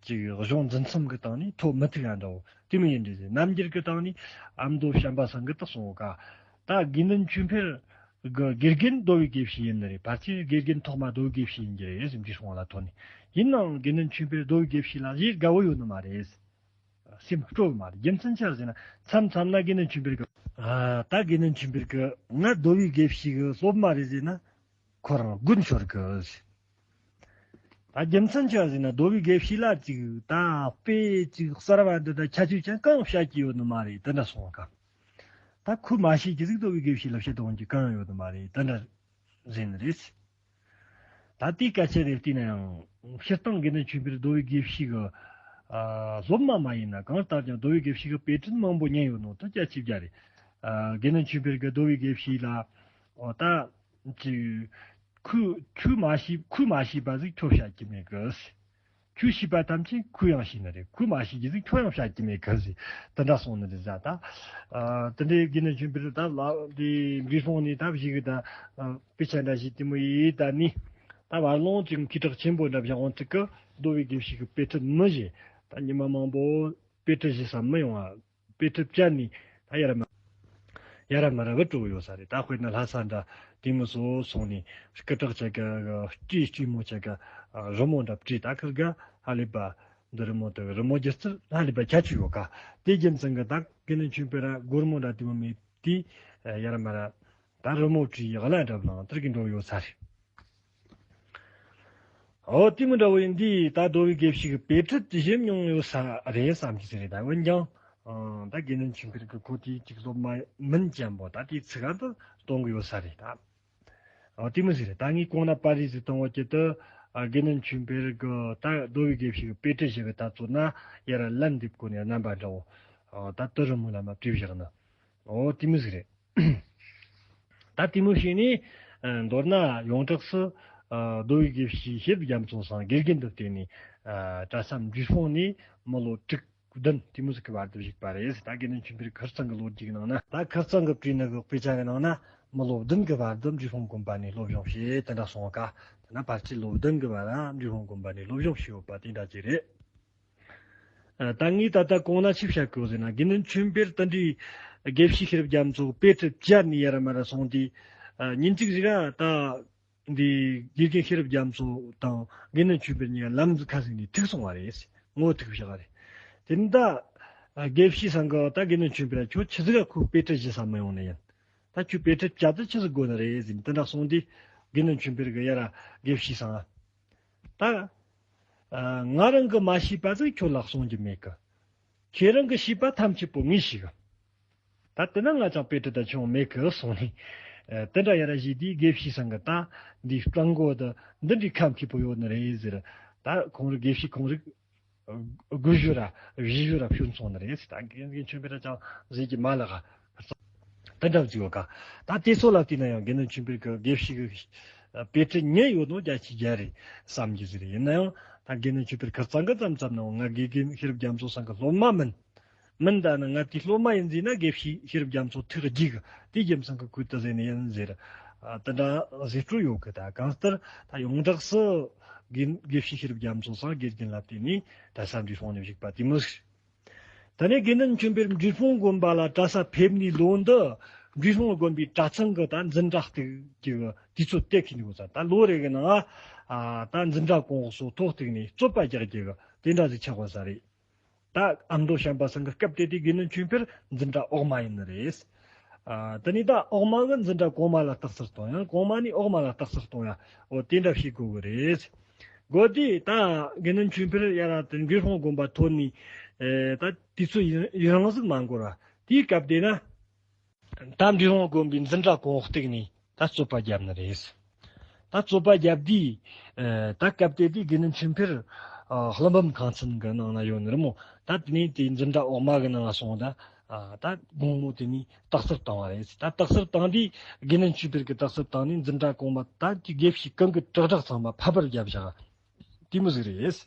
ཅིག་གཞུང་འཛིན་མཚམས་ཀྱི་སྟེང་ནས་ཐོབ་མི་ཐུབ་ཡ་འདྲ་བོ་དེ་མོ་ཡིན་འདྲ་ཟེར། རྣམ་འགྱུར་གྱི་སྟེང་ནས་ཨ་མདོ་བྱམས་པ་ཚང་གིས་ད་གསུང་བ་ཀ་ད་དགེ་འདུན་ཆོས་འཕེལ་གི་དགེ་རྒན་མདོ་དབུས་དགེ་བཤེས་ཡིན་ནི་རེད། ཕལ་ཆེར་དགེ་རྒན་ཐོག་མ་མདོ་དབུས་དགེ་བཤེས་ཡིན་གྱི་རེད་ཟེར་འདྲི་སོང་བ་ལ་ཐོན་ནས། ཡིན་ནའང་དགེ་འདུན་ཆོས་འཕེལ་མདོ་དབུས་དགེ་བཤེས་ལ་བཞེས་དགའ་བོ་ཡོད་ནི་མ་རེད། སེམས་སྤྲོ་བོ་མ་རེད། རྒྱུ་མཚན་ཆི་རེད་ཟེར་ན་མཚམས་མཚམས་ན་དགེ་འདུན་ཆོས་འཕེལ་གི་ཨ་ད་དགེ་འདུན་ཆོས་འཕེལ་གི་ང་མདོ་དབུས་དགེ་བཤེས་གི་སློབ་མ་རེད་ཟེར་ན་ཁོ་རང་དགོད་འཆོར་གི། ད་རྒྱུ་མཚན་ཆི་རེད་ཟེར་ན་མདོ་དབུས་དགེ་བཤེས་ལ་ཅིག་ད་དཔེ་ཅིག་གསར་བ་འདི་འདྲ་ཁྱད་ཆོས་ཅན་གང་བཤད་ཀྱི་ཡོད་ནི་མ་རེད། དེ་འདྲ་སོང་ཀ་ད་ཁོས་མ་ཤེས་ཀྱི་ཟིག་མདོ་དབུས་དགེ་བཤེས་ལ་བཤད་དོན་གྱི་གང་ཡང་ཡོད་ནི་མ་རེད། དེ་འདྲ་ཟེར་ནི་རེད། ད་དེའི་སྐད་ཆ་རེ་བལྟས་ན་ཡང་སྤྱིར་བཏང་དགེ་འདུན་ཆོས་འཕེལ་མདོ་དབུས་དགེ་བཤེས་ཀྱི་ཨ་སློབ་མ་མ་ཡིན་ན་གང་ལྟར་ཀྱང་མདོ་དབུས་དགེ་བཤེས་ཀྱི་དཔེ་ཁྲིད་མང་པོ་ཉན་ཡོད་ནོ་དེ་སྐད་ཆ་བརྒྱ་རེད། ཨ་དགེ་འདུན་ཆོས་འཕེལ་གྱིས་མདོ་དབུས་དགེ་བཤེས་ལ་འོ་ད་ཅིག་ཁོས་ཁོས་མ་ཤེས་ཁོས་མ་ཤེས་པ་ཟིག་ཁྱོད་བཤད་ཀྱི་མེད་གི། ཁྱོད་ཤེས་པ་ཐམས་ཅད་ཁོས་ཡང་ཤེས་ནི་རེད། ཁོས་མ་ཤེས་རྒྱུ་ཟིག་ཁྱོད་ཡང་བཤད་ཀྱི་མེད་གི་ཟེར། དེ་འདྲ་གསུངས་ནི་རེད་ཟེར། ད་ཨ་དེ་འདྲའི་དགེ་འདུན་ཆོས་འཕེལ་ད་ལ་དེ་འབྲི་སོང་ནས་ད་བཞི་གི་ད་ཨ་དཔེ་ཆ་འདྲ་ཞིག་དེ་མོ་ཡིས་ད་ནི་ད་བར་ལོང་ཅིག་འཐུས་གྲགས་ཆེན་པོ་འདྲ་བཞག་འོང་ཚིག་གི་མདོ་དབུས་དགེ་བཤེས་ཀྱི་དཔེ་ཁྲིད་མི་བཞེས། ད་ཉི་མ་མང་པོ་དཔེ་ཁྲིད་བཞེས་ས་མི་ཡོང་བ། དཔེ་ཁྲིད་བཅད་ནས་ད་ཡར་མར་ཡར་མར་བུད་འགྲོ་གི་ཡོད་ས་རེད། ད་དཔེར་ན་ལྷ་ས་འདྲ་དེ་མོ་སོ་སོང་ནས་སྐུ་དྲག་ཅག་གི་སྤྲེའུ་སྤྲེའུ་མོ་ཅག་གི་རི་མོ་འདྲ་བྲིས། ད་ཁིར་ག་ཧ་ལས་པ་འདི་རི་མོ་དེ་རི་མོ་སྒྱུ་རྩལ་ཧ་ལས་པ་ཁྱད་ཆོས་ཡོད་ཀ་དེ་རྒྱུ་མཚན་གི་ད་དགེ་འདུན་ཆོས་འཕེལ་ར་སྒོར་མོ་འདྲ་དེ་མོ་མེད་དུས་ཡར་མར་ད་རི་མོ་བྲིས་གླ་འདྲ་བླངས་དེར་གི་འགྲོ་ཡོད་ས་རེད། འོ་དེ་མོ་འདྲ་བོ་ཡིན་དུས་ད་མདོ་དབུས་དགེ་བཤེས་ཀྱི་དཔེ་ཁྲིད་དེ་ཞིབ་མྱོང་ཡོད་ས་རེད་བསམ་གྱི་ཟེར་རེད། ད་འོན་ཀྱང་ཨང་ད་དགེ་འདུན་ཆོས་འཕེལ་གྱི་ཁོ་དེའི་གཅིག་སློབ་མ་མིན་ཅན་པོ་ད་དེའི་ཚིག་ག་དུ་གཏོང་གི་ཡོད་ས་རེད་ད། འོ་དེ་མོ་ཟེར་རེད། ད་ངས་གོང་ན་པར་རིས་ཟིག་གཏོང་བ་གྱི་དུ་ཨ་དགེ་འདུན་ཆོས་འཕེལ་གྱི་ད་མདོ་དབུས་དགེ་བཤེས་ཀྱི་དཔེ་ཁྲིད་ཞིག་གི་ད་ཚོད་ན་ཡར་ལན་འདེབས་གོ་ནས་རྣམ་པ་འདྲ་བོ་ཨ་ད་དུ་རི་མོ་ལ་མ་བྲིས་བཞག་ན། འོ་དེ་མོ་ཟིག་རེད། ད་དེ་མོ་བྱས་ནས་ཨ་མདོར་ན་ཡོངས་གྲགས་སུ་ཨ་མདོ་དབུས་དགེ་བཤེས་ཤེས་རབ་རྒྱ་མཚོ་ཚང་དགེ་རྒན་དུ་བསྟེན་ནས་ཨ་གྲྭ་ས་འབྲི་སྤུངས་ནས་མི་ལོ་དྲུག་ བདུན་དེ་མོ་ཟིག་གི་བར་དུ་བཞུགས་པ་རེད། ད་དགེ་འདུན་ཆོས་འཕེལ་ཁིར་ཚང་གི་ལོ་རྒྱུས་ནང་ན། ད་ཁིར་ཚང་གི་བྲིས་ནི་གི་དཔེ་ཆ་གི་ནང་ན་མི་ལོ་བདུན་གི་བར་དུ་འབྲས་སྤུངས་དགོན་པ་ནས་སློབ་སྦྱོང་བྱས། དེ་འདྲ་གསུངས་ཀ། དེ་ན་ཕལ་ཆེར་ལོ་བདུན་གི་བར་ལ་འབྲས་སྤུངས་དགོན་པ་ནས་སློབ་སྦྱོང་བྱས་ཡོད་པ་དེ་འདྲ་ཅིག་རེད། ཨ། ད་ངས་ད་ལྟ་གོང་ན་ཆི་བཤད་གི་ཡོད་ཟེར་ན། དགེ་འདུན་ཆོས་འཕེལ་དེ་འདྲའི་དགེ་བཤེས་ཤེས་རབ་རྒྱ་མཚོ་དཔེ་ཁྲིད་བཅར་ནས་ཡར་མར་སོང་དུས། ཨ། ཉིན་གཅིག་ཟིག་ག་ད་འདི་དགེ་རྒན་ཤེས་རབ་རྒྱ་མཚོ་དང་དགེ་འདུན་ཆོས་འཕེལ་གཉིས་ལམ་ཁ་ཟིག་ནས་ཐུག་སོང་བ་རེད། ངོ་ཐུག་བཞག་རེད། དེ་ནས་ད་དགེ་བཤེས་ཚང་གིས་ད་དགེ་འདུན་ཆོས་འཕེལ་ལ། ཁྱོད་ཆི་ཟིག་ག་ཁོ་དཔེ་ཁྲིད་བྱེད་ས་མི་ཡོང་ནི་ཡིན། ད་ཁྱོད་དཔེ་ཁྲིད་བྱ་དུས་ཆི་ཟིག་དགོས་ནི་རེད་ཟེར་ནས་དེ་འདྲ་གསུངས་དུས། དགེ་འདུན་ཆོས་འཕེལ་གིས་ཡར་དགེ་བཤེས་ཚང་ལ། ད། ཨ། ང་རང་གིས་མ་ཤེས་པ་ཟིག་ཁྱོད་ལ་གསུང་རྒྱུ་མེད་གི། ཁྱེད་རང་གིས་ཤེས་པ་ཐམས་ཅད་པོ་ངས་ཤེས་གི། ད་དེ་ན་ང་ཅང་དཔེ་ཁྲིད་ད་ཆུང་མེད་གི་གསུངས་ནས། ཨ། དེ་འདྲ་ཡར་བཤད་དུས་དགེ་བཤེས་ཚང་གིས། ད་འདི་སྤྲང་པོ་དེ་འདི་འདྲའི་ཁ་མཁས་པོ་ཡོད་ནི་རེད་ཟེར། ད་ཁོང་རང་དགེ་བཤེས་ཁོང་རང་དགུ་བཞི་ར་བཞི་བཞི་ར་བྱོན་སོང་ནི་རེད། ད་དགེ་འདུན་ཆོས་འཕེལ་ལ་ཅང་ཟེར་གྱི་མ་ལགས། དེ་འདྲ་བརྩི་ཡོད་ཀ། ད་དེ་ཚོ་ལ་བལྟས་ན་ཡང་དགེ་འདུན་ཆོས་འཕེལ་གྱི་དགེ་བཤེས་ཀྱི་དཔེ་ཁྲིད་ཉན་ཡོད་ནོ་བརྒྱ་ཆའི་བརྒྱ་རེད་བསམ་གྱི་ཟིག་རེད། ཡིན་ན་ཡང་ད་དགེ་འདུན་ཆོས་འཕེལ་ཁིར་ཚང་གིས་བརྩམས་བརྩམས་ནའང་ང་དགེ་རྒན་ཤེས་རབ་རྒྱ་མཚོ་ཚང་གི་སློབ་མ་མིན། མིན། ད་ནི་ང་དེའི་སློབ་མ་ཡིན་ཟེར་ན་དགེ་བཤེས་ཤེས་རབ་རྒྱ་མཚོ་ཐུགས་དགྱེས་གི། དེའི་རྒྱུ་མཚན་གྱིས་ཁོས་དེ་ཟེར་ནི་ཡིན་ཟེར། ཨ། དེ་འདྲ་ཟེར་སྲོལ་ཡོད་གི། ད་གང་ལྟར་ད་ཡོངས་གྲགས་སུ་དགེ་དགེ་བཤེས་ཤེས་རབ་རྒྱ་མཚོ་ཚང་དགེ་རྒན་ལ་བརྟེན་ནས་གྲྭ་ས་འབྲས་སྤུངས་ནས་བཞུགས་པ་དེ་མོ་ཟིག། ད་ནི་དགེ་འདུན་ཆོས་འཕེལ་འབྲས་སྤུངས་དགོན་པ་ལ་གྲྭ་ས་ཕེབས་ནས་ལོ་འདི་འབྲས་སྤུངས་དགོན་པའི་གྲྭ་ཚང་གི་ད་འཛིན་གྲྭ་གཏུགས་ཀྱི་དུས་ཚོད་དེ་ཁེལ་ནི་ཡོད་ས། ད་ལོ་རེ་གི་ནང་ཨ་ད་འཛིན་གྲྭ་གོང་འོག་སོགས་ཐོག་གཏུགས་ནས་རྩོད་པ་རྒྱག་རྒྱུ་གི་དེ་འདྲ་ཟིག་ཆགས་པ་ས་རེད། ད་ཨ་མདོ་བྱམས་པ་ཚང་གི་སྐབས་དེ་དུས་དགེ་འདུན་ཆོས་འཕེལ་འཛིན་གྲྭ་འོག་མ་ཡིན་ནི་རེད། ཨ། དེ་ནས་ད་འོག་མ་གི་འཛིན་གྲྭ་གོང་མ་ལ་རྟགས་གསལ་གཏོང་ཡ། གོང་མ་ནས་འོག་མ་ལ་རྟགས་གསལ་གཏོང་ཡ། འོ་དེ་འདྲ་བྱེད་དགོས་གི་རེད། དགོས་དུས་ད་དགེ་འདུན་ཆོས་འཕེལ་ཡར་དེ་འབྲས་སྤུངས་དགོན་པ་ཐོན་ནས། ཨེ། ད་དུས་ཚོད་ཡུན་ཡུན་རིང་ཟིག་མ་འགོར་བ། དེའི་སྐབས་དེ་ན་ད་འབྲས་སྤུངས་དགོན་པའི་འཛིན་གྲྭ་གོང་འོག་གཏུགས་ནས་ད་རྩོད་པ་བརྒྱབ་ནི་རེད། ད་རྩོད་པ་བརྒྱབ་དུས། ཨ། ད་སྐབས་དེ་དུས་དགེ་འདུན་ཆོས་འཕེལ། ཨ། ཀླུ་འབུམ་ཁང་ཚན་གྱི་ནང་ན་ཡོད་ནི་རེད་མོ། ད་དེ་ནས་དེའི་འཛིན་གྲྭ་འོག་མ་གི་ནང་ལ་སོང་། ད། ཨ། ད་དགོང་མོ་དེ་ནས་རྟགས་གསལ་བཏང་བ་རེད། ད་རྟགས་གསལ་བཏང་དུས་དགེ་འདུན་ཆོས་འཕེལ་གྱིས་རྟགས་གསལ་བཏང་ནས་འཛིན་གྲྭ་གོང་མ་ད་དེ་དགེ་བཤེས་གང་གི་དྲིལ་བསྒྲགས་ཚང་མ་ཕམ་པར་བརྒྱབ་བཞག། དེ་མོ་ཟིག་རེད།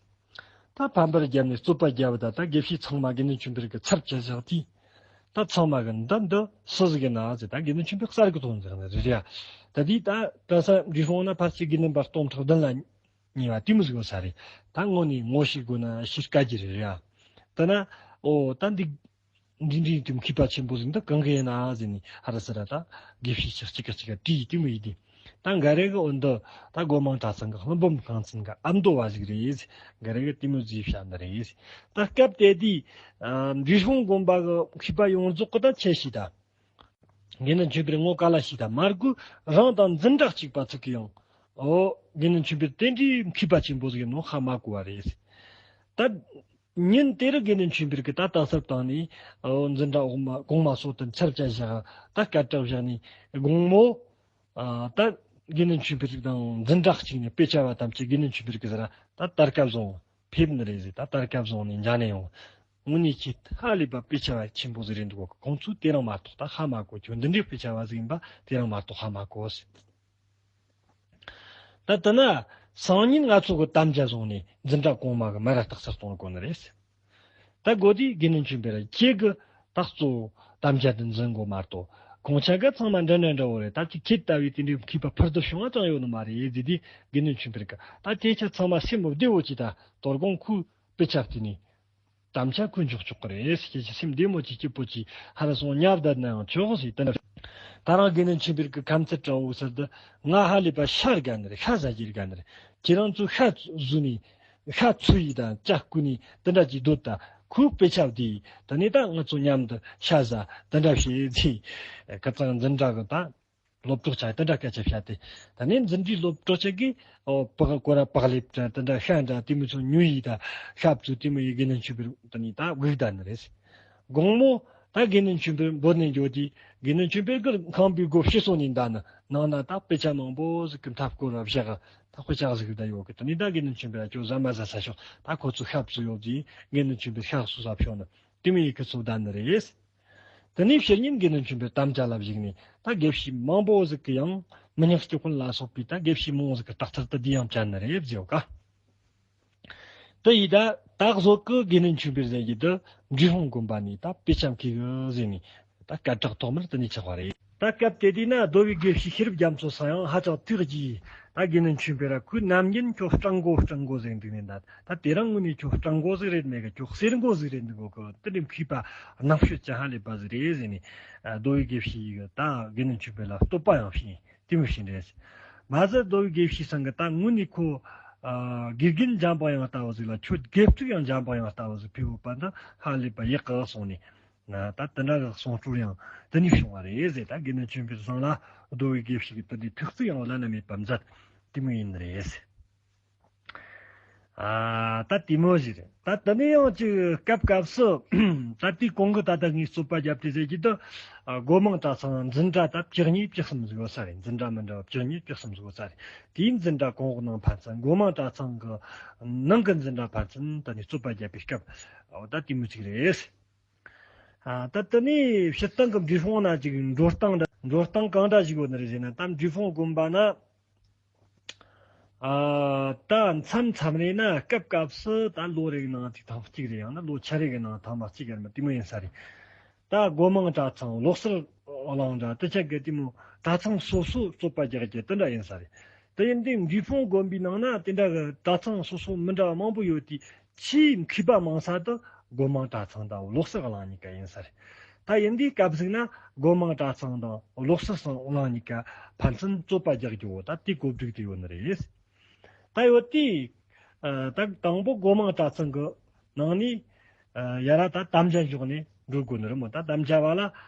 ད་ཕམ་པར་བརྒྱབ་ནས་རྩོད་པ་བརྒྱབ། ད་ད་དགེ་བཤེས་ཚང་མ་དགེ་འདུན་ཆོས་འཕེལ་གྱིས་ཚར་བཅད་བཞག་དུས། ད་ཚང་མ་གིས་འདི་འདི་སུ་ཟིག་ཡིན་ན་ཟེར། ད་དགེ་འདུན་ཆོས་འཕེལ་གསར་གི་ཐོན་ཟེར་ནི་རེད་ཡ། ད་དེ་ད་གྲྭ་ས་འབྲས་སྤུངས་ན་ཕལ་ཆེར་དགེ་འདུན་པ་སྟོང་ཕྲག་བདུན་ལ་ཉེ་བ་དེ་མོ་ཟིག་ཡོད་ས་རེད། ད་དངོས་ནས་ངོ་ཤེས་དགོས་ན་ཤེས་དཀའ་གི་རེད་ཡ། ད་ན། ཨོ། ད་འདི་འདི་འདྲའི་དེ་མཁས་པ་ཆེན་པོ་ཟིག་འདི་གང་གི་ཡིན་ན་ཟེར་ནས་ཧ་ར་ས་ར་ད་དགེ་བཤེས་ཆ་གཅིག་ག་གཅིག་ག་དྲིས། དེ་མོ་ཡིན་དུས། ད་འགའ་རེ་གིས་འོ་འདི་ད་སྒོ་མང་གྲྭ་ཚང་གི་ཀླུ་འབུམ་ཁང་ཚན་གྱི་ཨ་མདོ་བ་ཟིག་རེད། འགའ་རེ་གིས་དེ་མོ་ཟིག་བཤད་ནི་རེད། ད་སྐབས་དེ་དུས། ཨ། འབྲས་སྤུངས་དགོན་པ་གི་མཁས་པ་ཡོངས་རྫོགས་གིས་ད་ཆི་ཤེས། ད་དགེ་འདུན་ཆོས་འཕེལ་ངོ་ག་ལ་ཤེས། ད་མར་གུ་རང་དང་འཛིན་གྲྭ་གཅིག་པ་ཚོ་གིས་ཡང་། ཨོ། དགེ་འདུན་ཆོས་འཕེལ་དེ་འདྲའི་མཁས་པ་ཆེན་པོ་ཟིག་ཡིན་ནོ་ཧ་མ་གོ་བ་རེད། ད་ཉིན་དེ་རུ་དགེ་འདུན་ཆོས་འཕེལ་གྱིས་ད་རྟགས་གསལ་བཏང་ནས། ཨོ། འཛིན་གྲྭ་འོག་མ་གོང་མ་སོགས་དེ་ཚར་བཅད་བཞག། ད་སྐད་གྲགས་བཞག་ནས་དགོང་མོ། ཨ། ད་དགེ་འདུན་ཆོས་འཕེལ་དང་འཛིན་གྲྭ་གཅིག་ནས་དཔེ་ཆ་བ་ཐམས་ཅད་དགེ་འདུན་ཆོས་འཕེལ་གྱིས་ཟེར། ད་དར་ཁ་བཟུང་ཕེབས་ནི་རེད་ཟེར། ད་དར་ཁ་བཟུང་ནས་མཇལ་ནས་ཡོང་། དངོས་གནས་ཁྱེད་ཧ་ལས་པ་དཔེ་ཆ་བ་ཆེན་པོ་ཟིག་རེད་འདུག། ཁོང་ཚོས་དེ་རིང་མ་གཏོགས་ད་ཧ་མ་གོ། ཁྱོད་འདི་འདྲའི་དཔེ་ཆ་བ་ཟིག་ཡིན་པ་དེ་རིང་མ་གཏོགས་ཧ་མ་གོ་ཟེར། ད་དེ་ན་སང་ཉིན་ང་ཚོ་གིས་དམ་བཅའ་བཟུང་ནས་འཛིན་གྲྭ་གོང་མ་གི་མར་ར་རྟགས་གསལ་གཏོང་དགོས་ནི་རེད། ད་དགོས་དུས་དགེ་འདུན་ཆོས་འཕེལ་ཁྱེད་ཀྱིས་ད་གཙོ་བོ་དམ་བཅའ་དེ་འཛིན་དགོས་མ་གཏོགས། ཁོང་ཆ་ག་ཚང་མ་འདྲ་འདྲ་འདྲ་བོ་རེད། ད་ཅིག་ཁྱེད་ལྟ་བུའི་དེ་འདྲའི་མཁས་པ་ཕུར་དུ་བྱུང་བ་ཙམ་ཡོད་ནི་མ་རེད་ཟེར་དུས། དགེ་འདུན་ཆོས་འཕེལ་གྱིས་ད་དེ་ཆ་ཚང་མ་སེམས་བདེ་བོ་བྱོས། ད་དོ་དགོང་ཁོས་དཔེ་ཆ་བལྟས་ནས་དམ་བཅའ་ཁོས་འཇོག་ཆོག་གི་རེད། ཁྱེད་ཀྱིས་སེམས་བདེ་མོ་བྱོས། སྐྱིད་པོ་བྱོས། ཧ་ར་སོང་ཉལ་བསྡད་ན་ཡང་ཆོག་ཟེར། དེ་འདྲ། ད་རང་དགེ་འདུན་ཆོས་འཕེལ་གྱི་ཁ་མཚར་དྲགས་པོ་ཟེར་དུས། ང་ཧ་ལས་པ་ཤ་དགའ་ནི་རེད། ཤ་ཟ་རྒྱུ་དགའ་ནི་རེད། ཁྱེད་རང་ཚོས་ཤ་ཟོས་ནས། ཤ་འཚོ་ཡི་དང་ཇ་བསྐོལ་ནས་དེ་འདྲ་ཅིག་སྡོད། ད་ཁོས་དཔེ་ཆ་བལྟས་ཡི། དེ་ནས་ད་ང་ཚོ་མཉམ་དུ་ཤ་ཟ། དེ་འདྲ་བྱས་ཚེ། ཁ་ཚང་འཛིན་གྲྭ་གི་ད་སློབ་གྲོགས་ཆ་དེ་འདྲ་སྐད་ཆ་བཤད་དེ། དེ་ནས་འཛིན་གྲྭའི་སློབ་གྲོགས་ཆ་གིས། ཨོ། པགས་ཀོ་ར་པགས་ལེབ་དེ་འདྲ་ཤ་འདྲ་དེ་མོ་ཚོ་ཉོས་ཡི། ད་ཤ་བཙོས་དེ་མོ་ཡི་དགེ་འདུན་ཆོས་འཕེལ་དེ་ནས་ད་བུད་བསྡད་ནི་རེད། དགོང་མོ་ད་དགེ་འདུན་ཆོས་འཕེལ་འབོད་ནས་འགྱོ་དུས། དགེ་འདུན་ཆོས་འཕེལ་གྱི་ཁང་པའི་སྒོ་ཕྱེ་སོང་ནས་འདུག་ན། ནང་ན་ད་དཔེ་ཆ་མང་པོ་ཟིག་གི་ཐབ་སྐོར་ར་བཞག། ད་དཔེ་ཆ་ཟིག་ད་ཡོད་གི། དེ་ནས་ད་དགེ་འདུན་ཆོས་འཕེལ་ལ་ཁྱོད་ཟ་མ་ཟ་ས་ཤོག། ད་ཁོ་ཚོས་ཤ་བཙོས་ཡོད་དུས་དགེ་འདུན་ཆོས་འཕེལ་ཤ་གསོ་ས་ཕྱོགས་ནི་དེ་མོ་ཡི་གི་ཚོ་བསྡད་ནི་རེད། དེ་ནས་ཕྱི་ཉིན་དགེ་འདུན་ཆོས་འཕེལ་དམ་བཅའ་ལ་བཞུགས་ནས། ད་དགེ་བཤེས་མང་པོ་ཟིག་གིས་ཡང་མི་ཉག་སྐྱོ་ཀུན་ལ་སོགས་པའི་ད་དགེ་བཤེས་མང་པོ་ཟིག་གིས་རྟགས་ཐར་དེ་དེ་ཡང་བཅད་ནི་རེད་ཟེར་ཡོད་ཀ། དེ་ཡིས་ད་ད་གཟོད་ཀྱི་དགེ་འདུན་ཆོས་འཕེལ་ཟེར་གྱི་དེ་འབྲས་སྤུངས་དགོན་པ་ནས་ད་དཔེ་ཆ་མཁས་གི་ཟེར་ནས་ད་སྐད་གྲགས་ཐོག་མར་དེ་ནས་ཆགས་པ་རེད། ད་སྐབས་དེ་དུས་ན་རྡོ་བའི་དགེ་བཤེས་ཤེས་རབ་རྒྱ་མཚོ་ས་ཡང་ཧ་ཅང་ཐུགས་དགྱེས། ད་དགེ་འདུན་ཆོས་འཕེལ་ར་ཁོས་ནམ་རྒྱུན་ཁྱོད་སྤྲང་མགོ་སྤྲང་མགོ་ཟེར་འདུག་ནས། ད་ད་དེ་རིང་དངོས་ནས་ཁྱོད་སྤྲང་མགོ་ཟིག་རེད་མེད་གི། ཁྱོད་གསེར་མགོ་ཟིག་རེད་འདུག་གོ་གི། དེ་འདྲའི་མཁས་པ་རྣམ་དཔྱོད་ཅན་ཧ་ལས་པ་ཟིག་རེད་ཟེར་ནས། ཨ། རྡོ་བའི་དགེ་བཤེས་ཡིས་ད་དགེ་འདུན་ཆོས་འཕེལ་ལ་བསྟོད་པ་ཡང་བྱས། དེ་མོ་བྱས་རེད། མ་ཟད་རྡོ་བའི་དགེ་བཤེས་ཚང་གི་ད་དངོས་ནས་ཁོ། ཨ། དགེ་རྒན་འཇམ་པོ་ཡང་ལྟ་བུ་ཟིག་ལ་ཁྱོད་དགེ་ཕྲུག་ཡང་འཇམ་པོ་ཡང་ལྟ་བུ་ཟིག་ཕུལ་ཡོད་པ་འདི་ཧ་ལས་པ་ཡག་གི་གསུངས་ནས། ང་ད་དེ་འདྲ་གི་གསུང་སྲོལ་ཡང་དེ་ནས་བྱུང་བ་རེད་ཟེར། ད་དགེ་འདུན་ཆོས་འཕེལ་ཚང་ལ་རྡོ་བའི་དགེ་བཤེས་ཀྱི་དེ་འདྲའི་ཐུགས་བརྩེ་ཡང་བླ་ན་མེད་པ་མཛད། དེ་མོ་ཡིན་རེད། ཨ། ད་དེ་མོ་ཞིག་རེད། ད་དེ་ནས་ཡང་ཅིག་སྐབས་སྐབས་སུ་ད་དེའི་གོང་གི་ད་ལྟ་ངས་རྩོད་པ་བརྒྱབ་དེ་ཟེར་གྱི་འདུག། ཨ། སྒོ་མང་གྲྭ་ཚང་འཛིན་གྲྭ་ད་བཅུ་གཉིས་བཅུ་གསུམ་ཟིག་ཡོད་ས་རེད། འཛིན་གྲྭ་མི་འདྲ་བ་བཅུ་གཉིས་བཅུ་གསུམ་ཟིག་ཡོད་ས་རེད། དེའི་འཛིན་གྲྭ་གོང་འོག་ནང་ཕན་ཚུན། སྒོ་མང་གྲྭ་ཚང་གི་ནང་གི་འཛིན་གྲྭ་ཕན་ཚུན་ད་ནས་རྩོད་པ་བརྒྱབ་པའི་སྐབས། འོ། ད་དེ་མོ་ཅིག་རེད། ཨ། ད་དེ་ནས་སྤྱིར་བཏང་གི་འབྲས་སྤུངས་ན་ཅིག་འགྲོ་སྟངས་འདྲ། འགྲོ་སྟངས་གང་འདྲ་ཞིག་ཡོད་ནི་རེད་ཟེར་ན། ད་འབྲས་སྤུངས་དགོན་པ་ན། ཨ། ད་མཚམས་མཚམས་རེ་ན་སྐབས་སྐབས་སུ་ད་ལོ་རེ་གི་ནང་ཅིག་ཐེངས་གཅིག་རེ། ཡང་ན་ལོ་ཆ་རེ་གི་ནང་ཐེངས་མ་གཅིག་ཡར་མར་དེ་མོ་ཡིན་ས་རེད། ད་སྒོ་མང་གྲྭ་ཚང་བློ་གསར་གླིང་འདྲ་དེ་ཆ་གི་དེ་མོ་གྲྭ་ཚང་སོ་སོ་རྩོད་པ་རྒྱག་རྒྱུ་དེ་འདྲ་ཡིན་ས་རེད། དེ་ཡིན་དུས་འབྲས་སྤུངས་དགོན་པའི་ནང་ན་དེ་འདྲ་གི་གྲྭ་ཚང་སོ་སོ་མི་འདྲ་བ་མང་པོ་ཡོད་དུས། ཆེས་མཁས་པ་མང་ས་དེ་སྒོ་མང་གྲྭ་ཚང་དང་བློ་གསར་གླིང་གཉིས་ཀ་ཡིན་ས་རེད། ད་ཡིན་དུས་སྐབས་ཟིག་ན་སྒོ་མང་གྲྭ་ཚང་དང་བློ་གསར་གླིང་གཉིས་ཀ་ཕན་ཚུན་རྩོད་པ་རྒྱག་རྒྱུ་བོ་ད་དེའི་གོ་སྒྲིག་དེ་ཡོད་ནི་རེད། ད་ཡོད་དུས། ཨ། ད་དང་པོ་སྒོ་མང་གྲྭ་ཚང་གི་ནང་ནས། ཨ། ཡར་ར་ད་དམ་བཅའ་འཇོག་ནས་འགྲོ་དགོས་ནི་རེད་མོ། ད་དམ་བཅའ་བ་ལ་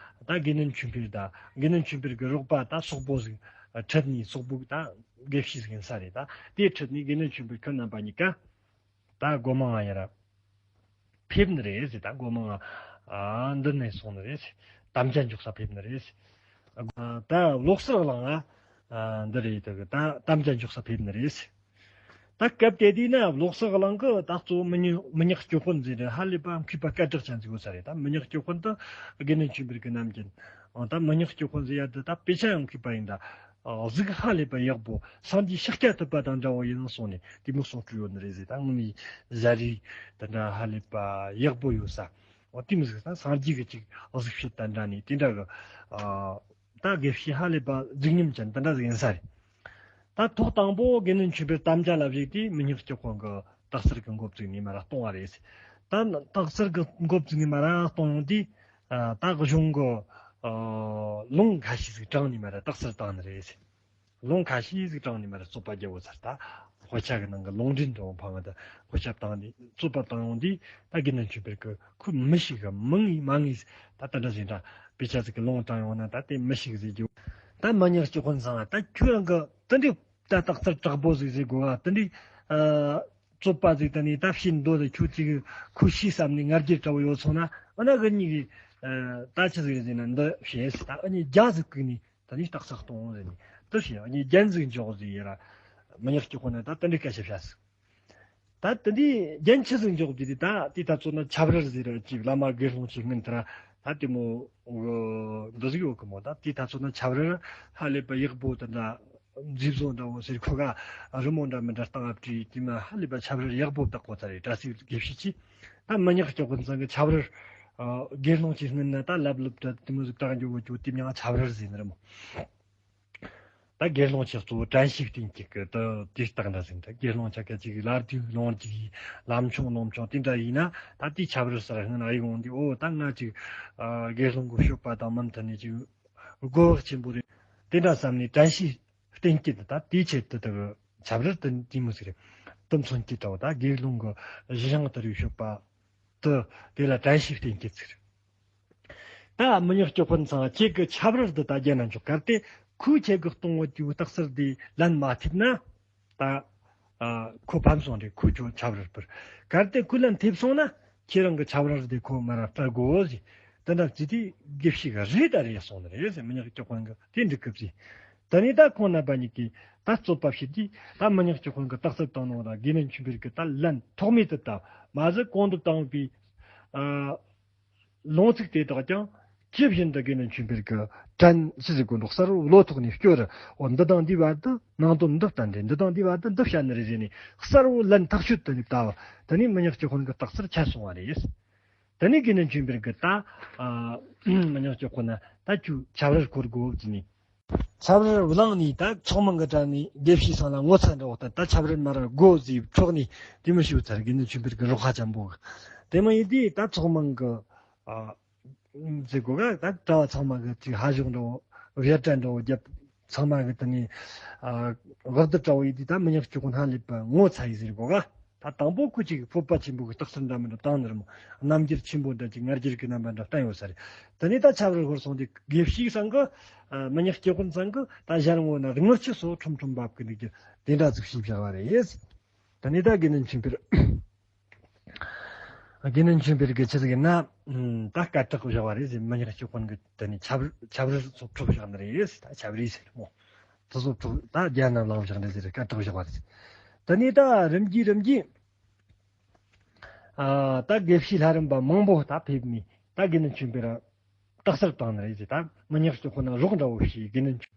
ད་དགེ་འདུན་ཆོས་འཕེལ། ད་དགེ་འདུན་ཆོས་འཕེལ་གྱི་རོགས་པ་ད་སོག་པོ་ཟིག་ཁྲིད་ནས། སོག་པོ་ད་དགེ་བཤེས་ཟིག་ཡིན་ས་རེད། ད་དེ་ཁྲིད་ནས་དགེ་འདུན་ཆོས་འཕེལ་ཁོ་རྣམ་པ་གཉིས་ཀ་ད་སྒོ་མང་ང་ཡར་ར་ཕེབས་ནི་རེད་ཟེར། ད་སྒོ་མང་ང་། ཨ། འདི་ནས་སོང་ནི་རེད་ཟེར། དམ་བཅའ་འཇོག་ས་ཕེབས་ནི་རེད་ཟེར། ཨ། ད་བློ་གསར་གླིང་ང་། ཨ། འདི་རེད། ད་གི་ད་དམ་བཅའ་འཇོག་ས་ཕེབས་ནི་རེད་ཟེར། ད་སྐབས་དེ་དུས་ན་བློ་གསར་གླིང་གི་ད་གཙོ་བོ་མི་ཉག་མི་ཉག་སྐྱོབ་དཔོན་ཟེར་ནི་ཧ་ལས་པ་མཁས་པ་སྐད་གྲགས་ཅན་ཟིག་ཡོད་ས་རེད། ད་མི་ཉག་སྐྱོབ་དཔོན་དེ་དགེ་འདུན་ཆོས་འཕེལ་གྱི་ནམ་རྒྱུན། ཨ། ད་མི་ཉག་སྐྱོབ་དཔོན་ཟེར་ཡ་དེ་ད་དཔེ་ཆ་ཡང་མཁས་པ་ཡིན། ད་གཟུགས་ཧ་ལས་པ་ཡག་པོ། སངས་རྒྱས་ཤཱཀྱ་ཐུབ་པ་དང་འདྲ་བོ་ཡིན་གསུངས་ནས་དེ་མོ་གསུང་སྲོལ་ཡོད་ནི་རེད་ཟེར། ད་དངོས་གནས་བཞད་རིགས་དེ་འདྲ་ཧ་ལས་པ་ཡག་པོ་ཡོད་ས། འོ། དེ་མོ་ཟིག་ད་སངས་རྒྱས་ཀྱི་ཅིག་གཟུགས་བྱད་དང་འདྲ་ནི་དེ་འདྲ་གི། ཨ། ད་དགེ་བཤེས་ཧ་ལས་པ་རྫིག་ཉམས་ཅན་དེ་འདྲ་ཟིག་ཡིན་ས་རེད། ད་ཐོག་དང་པོ་དགེ་འདུན་ཆོས་འཕེལ་དམ་བཅའ་ལ་བཞེས་ཏེ་མི་ཉག་སྐྱོབ་དཔོན་གྱིས་སྟག་གསར་གྱི་འགོ་བཙུགས་ནས་མར་ར་གཏོང་བ་རེད། ད་སྟག་གསར་གྱི་འགོ་བཙུགས་ནས་མར་ར་གཏོང་ཡོང་དུས། ཨ། ད་གཞུང་གི། ཨ། ལུང་ཁ་ཤས་ཟིག་དྲངས་ནས་མར་ར་སྟག་གསར་བཏང་ནི་རེད། ལུང་ཁ་ཤས་ཟིག་དྲངས་ནས་མར་ར་རྩོད་པ་རྒྱག་འོ་ཚར། ད་དཔེ་ཆ་གི་ནང་གི་ལུང་འདྲེན་འདྲ་བོ་འཕངས་ཏེ་དཔེ་ཆ་བཏང་ནས་རྩོད་པ་བཏང་ཡོང་དུས། ད་དགེ་འདུན་ཆོས་འཕེལ་གྱིས་ཁོས་མི་ཤེས་གི། མི་ངེས་མ་ངེས། ད་དེ་འདྲ་ཟིག་འདྲ། དཔེ་ཆ་ཟིག་གི་ལུང་དྲངས་ཡོང་ན་ད་དེ་མི་ཤེས་གི་ཟེར་རྒྱུ། ད་མི་ཉག་སྐྱོབ་དཔོན་ཚང་ད་ཁྱོད་རང་གི་དེ་འདྲའི་ད་སྟག་གསར་དྲག་པོ་ཟིག་ཟེར་དགོས་པ། དེ་འདྲའི། ཨ། རྩོད་པ་ཟིག་དེ་ནས་ད་བྱེད་འདོད་དེ། ཁྱོད་ཅིག་ཁོ་ཤེས་བསམ་ནས་ང་རྒྱལ་འདྲ་བོ་ཡོད་སོང་ན། འོ་ན་འུ་གཉིས་ཀྱིས། ཨ། ད་ཆི་ཟིག་ཟེར་ན་འདི་བྱེད་ཟེར། ད་འུ་གཉིས་རྒྱ་ཟིག་བསྐུལ་ནས་དེ་ནས་སྟག་གསར་གཏོང་ཟེར་ནས་དེ་བྱས། འུ་གཉིས་རྒྱན་ཟིག་འཇོག་ཟེར་ཡ་ར། མི་ཉག་སྐྱོབ་དཔོན་ན་ད་དེ་འདྲའི་སྐད་ཆ་བཤད་སོང་། ད་དེ་འདྲའི་རྒྱན་ཆི་ཟིག་འཇོག་རྒྱུ་དེ། ད་དེ་ད་ཚོ་ན་ཆབ་རར་ཟེར་ར་ཅིག་བླ་མ་དགེ་སློང་ཆེ་སྔོན་དེ་ར་ད་དེ་མོ་འདི་ཟིག་ཡོད་གི་མོ། ད་དེ་ད་ཚོ་ན་ཆབ་རར་ཧ་ལས་པ་ཡག་པོ་དེ་འདྲ་མཛེས་བཟོ་འདྲ་བོ་ཟེར། ཁོ་ག་རི་མོ་འདྲ་མི་འདྲ་བཏང་ཨ་བྲིས། དེ་མ་ཧ་ལས་པ་ཆབ་རར་ཡག་པོ་བཏགས་གོ་ཚར་རེད། གྲྭ་སའི་དགེ་བཤེས་ཀྱིས། ད་མི་ཉག་སྐྱོབ་དཔོན་ཚང་གི་ཆབ་རར། ཨ། དགེ་སློང་ཆེ་སྔོན་ན་ད་ལབ་ལབ་ད་དེ་མོ་ཟིག་བཏང་རྒྱུ་བོ་ཅོ་དེ་མྱང་ཆབ་རར་ཟེར་ནི་རེད་མོ། ད་དགེ་སློང་ཆེ་གཙོ་བོ་དྲན་ཤེས་བསྟེན་བཅུག་གི་ད་དེ་སྟག་འདྲ་ཟིག་འདྲ། དགེ་སློང་ཆ་ག་ཅིག་ལར་དུས་ལོངས་སྤྱོད་ཀྱི་ལམ་ཆུང་ལོངས་སྤྱོད་དེ་འདྲ་ཡིན་ན། ད་དེ་ཆབ་རར་ཟེར་སྔོན་ན་ཡོང་དུས། འོ། ད་ང་ཅིག་ཨ། དགེ་སློང་གི་སྤྱོད་པ་དང་མི་མཐུན་ནས་ཅིག་དགོས་པ་ཆེན་པོ་རེད། དེ་འདྲ་བསམ་ནས་དྲན་ཤེས་བསྟེན་བཅུག་གི། ད་དེའི་ཆེད་དུ་ད་ཆབ་རར་དེ་དེ་མོ་ཟིག་རེད། དེ་མཚོན་གྱི་ད་བོ་ད་དགེ་སློང་གི་གཞི་བཞེངས་ལྟར་བའི་སྤྱོད་པ་དེ་དེ་ལ་དྲན་ཤེས་བསྟེན་བཅུག་ཟེར། ད་མི་ཉག་སྐྱོབ་དཔོན་ཚང་ཁྱེད་ཀྱི་ཆབ་རར་འདི་ད་རྒྱན་ན་འཇོག། གལ་ཏེ་ཁོས་ཁྱེད་ཀྱི་གཏོང་བ་དེའི་སྟག་གསར་འདི་ལན་མ་ཐེབས་ན། ད། ཨ། ཁོ་ཕམ་སོང་རེད། ཁོ་ཁྱོད་ཆབ་རར་སྤར། གལ་ཏེ་ཁོས་ལན་ཐེབས་སོང་ན་ཁྱེད་རང་གི་ཆབ་རར་འདི་ཁོ་མར་ར་སྤར་དགོས་ཟེར། དེ་འདྲ་བྱས་དུས་དགེ་བཤེས་ཀྱིས་རེད་ད་རེད་གསུངས་ནི་རེད་ཟེར། མི་ཉག་སྐྱོབ་དཔོན་གྱིས་དེ་འགྲིག་གི་ཟེར། དེ་ནས་ད་ཁོང་རྣམ་པ་གཉིས་ཀྱིས་ད་རྩོད་པ་བྱས་དུས། ད་མི་ཉག་སྐྱོབ་དཔོན་གྱིས་སྟག་གསར་བཏང་ནོ་ད་དགེ་འདུན་ཆོས་འཕེལ་གྱིས་ད་ལན་ཐོགས་མེད་དུ་བཏབ། མ་ཟད་གོང་དུ་བཏང་བའི། ཨ། ལུང་ཚིག་དེ་དག་ཀྱང་ ཇི་བཞིན་དུ་དགེ་འདུན་ཆོས་འཕེལ་གྱི་དྲན་ཞུ་ཟེར་གོ་འདུག་གསལ་བོ་བློ་ཐོག་ནས་སྐྱོར། འོ་འདི་དང་འདི་བར་དུ་ནང་དོན་འདི་བསྟན་རེད། འདི་དང་འདི་བར་དུ་འདི་བཤད་ནི་རེད་ཟེར་ནས་གསལ་བོ་ལན་ཐག་ཆོད་དུ་ནས་བལྟ་བ། དེ་ནས་མི་ཉག་སྤྱི་དཔོན་གྱི་རྟགས་གསལ་ཆད་སོང་བ་རེད། དེ་ནས་དགེ་འདུན་ཆོས་འཕེལ་གྱིས་ད་ཨ་མི་ཉག་སྤྱི་དཔོན་ན་ད་ཁྱོད་ཆབ་རར་འཁོར་དགོས་ཟེར་ནས། ཆབ་རར་བླངས་ནས་ད་ཚོགས་མང་གི་གྲས་ནས་དགེ་བཤེས་ཚང་ལ་ངོ་ཚ་འདྲ་བོ་ད་ད་ཆབ་རར་མར་ར་དགོས་ཟེར་འཕྲོག་ནས་དེ་མི་ཞུ་ཚར། དགེ་འདུན་ཆོས་འཕེལ་གྱི་རོགས་ཁ་ཅན་པོ་གི་དེ་མ་ཡིན་དེ་ད་ཚོགས་མང་གི་ཨ་ཟེར་གོ་ག་ད་གྲྭ་བ་ཚང་མ་གི་ཅིག་ཧ་ཞོག་འདྲ་བོ་བེ་ཏྲ་འདྲ་བོ་རྒྱབ། ཚང་མ་གི་དེ་ནས་ཨ་བག་སྡུད་འདྲ་བོ་ཡིན་དེ་ད་མི་ཉག་སྤྱི་དཔོན་ཧ་ལས་པ་ངོ་ཚ་ཡི་ཟེར་གོ་ག་ད་དང་པོ་ཁོ་ཅིག་སྤོབས་པ་ཆེན་པོ་གི་རྟགས་གསལ་འདྲ་མི་འདྲ་བཏང་ནི་རེད་མོ། རྣམ་འགྱུར་ཆེན་པོ་འདྲ་ཅིག་ང་རྒྱལ་གྱི་རྣམ་པ་འདྲ་བསྟན་ཡོད་ས་རེད། དེ་ནས་ད་ཆབ་རར་ཧོར་སོང་དེ་དགེ་བཤེས་ཚང་གི་ཨ་མི་ཉག་སྤྱི་དཔོན་ཚང་གི་ད་ཞལ་ངོ་ན་དངུལ་ཆུ་སོ་ཁྲོམ་ཁྲོམ་འབབ་གི་འདུག་གི་དེ་འདྲ་ཟིག་ཤེས་བཞག་པ་རེད། དེ་ནས་ད་དགེ་འདུན་ཆོས་འཕེལ། དགེ་འདུན་ཆོས་འཕེལ་གྱི་ཆི་ཟིག་ཡིན་ན། ད་སྐད་གྲགས་བཞག་པ་རེད་ཟེར། མི་ཉག་སྤྱི་དཔོན་གྱི་དེ་ནས་ཆབ་ཆབ་རར་སོ་འཕྲོག་བཞག་ནི་རེད། ད་ཆབ་རིས་ཟེར་མོ། དེ་སོ་འཕྲོག་ད་རྒྱལ་ནང་ལངས་བཞག་ནི་ཟེར་སྐད་གྲགས་བཞག་པ་རེད། དེ་ནས་ད་རིམ་གྱིས་རིམ་གྱིས། ཨ་ད་དགེ་བཤེས་ལྷ་རམས་པ་མང་པོ་ད་ཕེབས་ནས་ད་དགེ་འདུན་ཆོས་འཕེལ་ར་རྟགས་གསལ་བཏང་ནི་རེད་ཟེར། ད་མི་ཉག་སྤྱི་དཔོན་ན་རོགས་འདྲ་བོ་བྱས་དགེ་འདུན་ཆོས་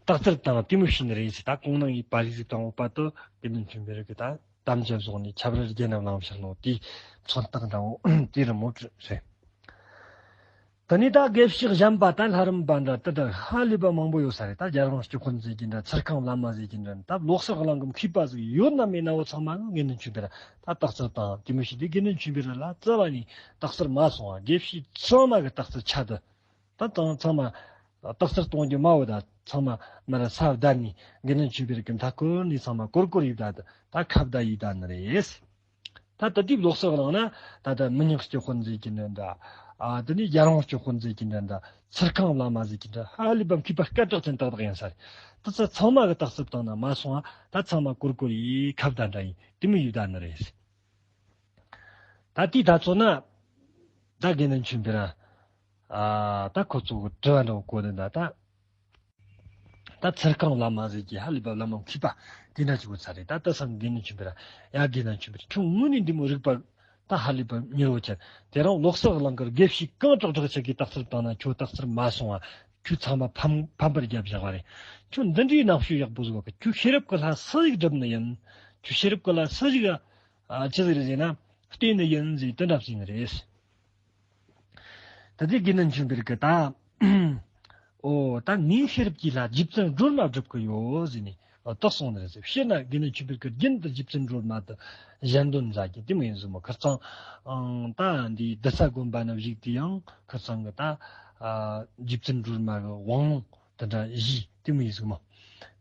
རྟགས་གསལ་བཏང་དེ་མོ་བྱས་ནི་རེད་ཟེར། ད་གོང་ནང་གི་པར་རིས་ཟིག་བཏང་འོ་པ་དུ་དགེ་འདུན་ཆོས་འཕེལ་གྱི་ད་དམ་བཅའ་བཟུང་ནས་ཆབ་རར་རྒྱལ་ནང་ལངས་བཞག་ནོ་དེའི་མཚོན་རྟགས་འདྲ་བོ་དེ་རི་མོ་བྲིས་རེད། དེ་ནས་ད་དགེ་བཤེས་གཞན་པ་ད་ལྷ་རམས་པ་འདྲ་དེ་འདྲ་ཧ་ལས་པ་མང་པོ་ཡོད་ས་རེད། ད་རྒྱལ་དབང་སྤྱི་དཔོན་ཟེར་གྱི་འདྲ་ཚུར་ཁང་བླ་མ་ཟེར་གྱི་འདྲ་ད་ལོག་སར་གླིང་གི་མཁས་པ་ཟིག་ཡོད་ན་མེད་ན་བོ་ཚང་མ་གི་དགེ་འདུན་ཆོས་འཕེལ་ད་རྟགས་གསལ་བཏང་དེ་མོ་བྱས་དུས་དགེ་འདུན་ཆོས་འཕེལ་ར་ལ་རྩ་བ་ནས་རྟགས་གསལ་མ་སོང་བ། དགེ་བཤེས་ཚང་མ་གི་རྟགས་གསལ་ཆད་དུ། ད་ཚང་ཚང་མ་རྟགས་གསལ་གཏོང་རྒྱུ་མ་འོ་ད་ཚང་མ་མར་ས་བརྡར་ནས་དགེ་འདུན་ཆོས་འཕེལ་གྱི་མཐའ་སྐོར་ནས་ཚང་མ་སྐོར་སྐོར་ཡིབ་ད་ད་ཁ་བརྡ་ཡིབ་ད་ནི་རེད། ད་ད་དེའི་ལོག་སར་གླིང་ན་ད་ད་མི་ཉག་སྤྱི་དཔོན་ཟེར་གྱི་འདྲ་འདྲ། ཨ་དེ་ནས་རྒྱལ་དབང་སྤྱི་དཔོན་ཟེར་གྱི་འདྲ་འདྲ། ཚུར་ཁང་བླ་མ་ཟེར་གྱི་འདྲ་ཧ་ལས་པ་མཁས་པ་སྐད་གྲགས་ཅན་ཏག་ཏག་ཡིན་ས་རེད། ད་ཚ་ཚང་མ་གི་རྟགས་གསལ་བཏང་ན་མ་སོང་ང་ད་ཚང་མ་སྐོར་སྐོར་ཡིབ་ཁ་བརྡ་འདྲ་ཡིབ་དེ་མོ་ཡིབ་ད་ནི་རེད། ད་དེའི་ད་ཚོ་ན་ད་དགེ་འདུན་ཆོས་འཕེལ་ར་ཨ་ད་ཁོ་ཚོ་གི་དྲི་བ་འདྲ་བོ་གོ་ནི་འདྲ་ད། ད་ཚུར་ཁང་བླ་མ་ཟེར་གྱི་ཧ་ལས་པ་བླ་མ་མཁས་པ་དེ་འདྲ་ཅིག་ཡོད་ས་རེད། ད་ལྟ་སང་དགེ་འདུན་ཆོས་འཕེལ་ར་ཡ་དགེ་འདུན་ཆོས་འཕེལ་ཁྱོད་དངོས་གནས་འདི་མོ་རིག་པ་ད་ཧ་ལས་པ་མྱུར་བོ་ཅན་དེ་རང་ལོག་སར་གླིང་གི་དགེ་བཤེས་གང་དྲག་དྲག་ཅིག་གི་རྟགས་གསལ་བཏང་ན་ཁྱོད་རྟགས་གསལ་མ་སོང་བ་ཁྱོད་ཚང་མ་ཕམ་ཕམ་པར་རྒྱབ་བཞག་པ་རེད། ཁྱོད་འདི་འདྲའི་ནག་ཤོས་ཡག་པོ་ཟིག་ག་ཁྱོད་ཤེས་རབ་ཀྱི་ལྷ་སུ་ཞིག་སྒྲུབ་ནི་ཡིན། ཁྱོད་ཤེས་རབ་ཀྱི་ལྷ་སུ་ཞིག་ཨ་ཅི་ཟིག་རེད་ཟེར་ན་བལྟས་ནི་ཡིན་ཟེར་དེ་འདྲ་ཟེར་ནི་རེད། ད་དེ་དགེ་འདུན་ཆོས་འཕེལ་གྱིས་ད། ཨོ་ད་ངའི་ཤེས་རབ་ཀྱི་ལྷ་རྗེ་བཙུན་སྒྲོལ་མ་སྒྲུབ་ཀྱི་ཡོད་ཟེར་ནས་ཨོ་ད་གསུངས་ནི་རེད་ཟེར། སྤྱིར་ན་དགེ་འདུན་ཆོས་འཕེལ་གྱིས་རྒྱུན་དུ་རྗེ་བཙུན་སྒྲོལ་མ་དེ་གཞན་དོན་མཛད་ཀྱི་དེ་མོ་ཡིན་ཟེར་མོ། ཁིར་ཚང་ཨང་ད་འདི་གདུལ་ས་དགོན་པ་ན་བཞུགས་དུས་ཡང་ཁིར་ཚང་གི་ད་ཨ་རྗེ་བཙུན་སྒྲོལ་མ་གི་དབང་ལུང་དེ་འདྲ་བཞེས་དེ་མོ་ཡིན་ཟེར་མོ།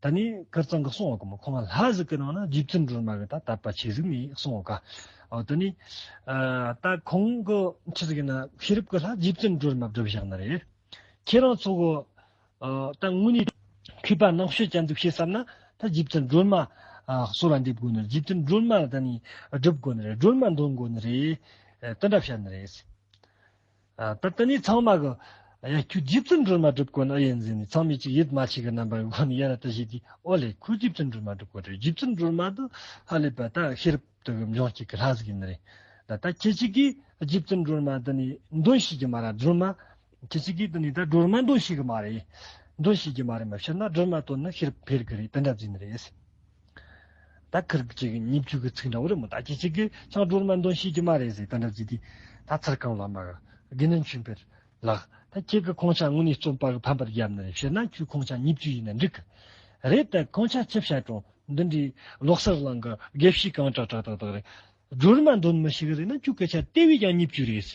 ད་ནི་ཁིར་ཚང་གིས་གསུངས་པ་གི་མོ། ཁོང་ལྷ་ཟིག་གི་ནང་ན་རྗེ་བཙུན་སྒྲོལ་མ་གི་ད་དད་པ་ཆེ་ཟིག་ནས་གསུངས་པ་ག་ཨོ་ད་ནི་ཨ་ད་ཁོང་གི་ཆི་ཟིག་ཡིན་ན་ཤེས་རབ་ཀྱི་ལྷ་རྗེ་བཙུན་སྒྲོལ་མ་སྒྲུབ་བཞག་ནི་རེད། ཁྱེད་རང་ཚོ་གི་ཨ་ད་དངོས་གནས་མཁས་པ་ནང་ཤོས་ཅན་ཟིག་ཤེས་བསམ་ན་ད་རྗེ་བཙུན་སྒྲོལ་མ་ཨ་གསོལ་བ་འདེབས་དགོས་ནི་རེད། རྗེ་བཙུན་སྒྲོལ་མ་ད་ནི་སྒྲུབ་དགོས་ནི་རེད། སྒྲོལ་མ་འདོན་དགོས་ནི་རེད། ཨ་དེ་འདྲ་བཤད་ནི་རེད། ཨ་ད་ད་ནི་ཚང་མ་གི་ཡ་ཁྱོད་རྗེ་བཙུན་སྒྲོལ་མ་སྒྲུབ་དགོས་ནི་ཨེ་ཡིན་ཟེར་ནས་ཚང་མས་ཅིག་ཡིད་མ་ཆེས་གི་རྣམ་པ་གི་སྒོ་ནས་ཡ་ར་ད་བཤད་དུས་ཨོ་ལེ་ཁོ་རྗེ་བཙུན་སྒྲོལ་མ་སྒྲུབ་དགོས་རེད། རྗེ་བཙུན་སྒྲོལ་མ་དེ་ཧ་ལས་པ་ད་ཤེས་རབ་དེ་གི་འབྱུང་བྱེད་ཀྱི་ལྷ་ཟིག་ཡིན་ནི་རེད། ད་ད་ཁྱེད་ཅག་གིས་རྗེ་བཙུན་སྒྲོལ་མ་དེ་ནི་འདོན་ཤེས་ཀྱི་མ་རེད། སྒྲོལ་མ་ཁྱེད་ཅག་གིས་དེ་ནི་ད་སྒྲོལ་མ་འདོན་ཤེས་ཀྱི་མ་རེད། འདོན་ཤེས་ཀྱི་མ་རེད། མ་ཤེས་ན་སྒྲོལ་མ་བཏོན་ན་ཤེས་རབ་འཕེལ་གི་རེད། དེ་འདྲ་ཟེར་ནི་རེད། ད་ཁིར་གཅིག་གི་ཉེས་བྱུས་ཀྱི་ཚིག་འདྲ་བོ་རེད་མོ། ད་ཁྱེད་ཅག་གིས་ཅང་སྒྲོལ་མ་འདོན་ཤེས་ཀྱི་མ་རེད་ཟེར་དེ་འདྲ་ཟེར་དུས་ད་ཚུར་ཁང་བླ་མ་གི་དགེ་འདུན་ཆོས་འཕེལ་ལགས་ད་ཁྱེད་ཀྱི་ཁོང་ཆ་དངོས་གནས་རྩོམ་པ་གི་ཕམ་པར་རྒྱབ་ནི་རེད། བཤད་ན་ཁྱོད་ཁོང་ཆ་ཉེས་བྱུས་ཡིན་ན་འགྲིག་གི་རེད། ད་ཁོང་ཆ་ཆི་བཤད་རུང་འདི་འདྲའི་ལོག་སར་གླིང་གི་དགེ་བཤེས་གང་དྲག་དྲག་དག་དག་རེད། སྒྲོལ་མ་འདོན་མི་ཤེས་གི་རེད་ན་ཁྱོད་སྐད་ཆ་དེ་བས་ཀྱང་ཉེས་བྱུས་རེད།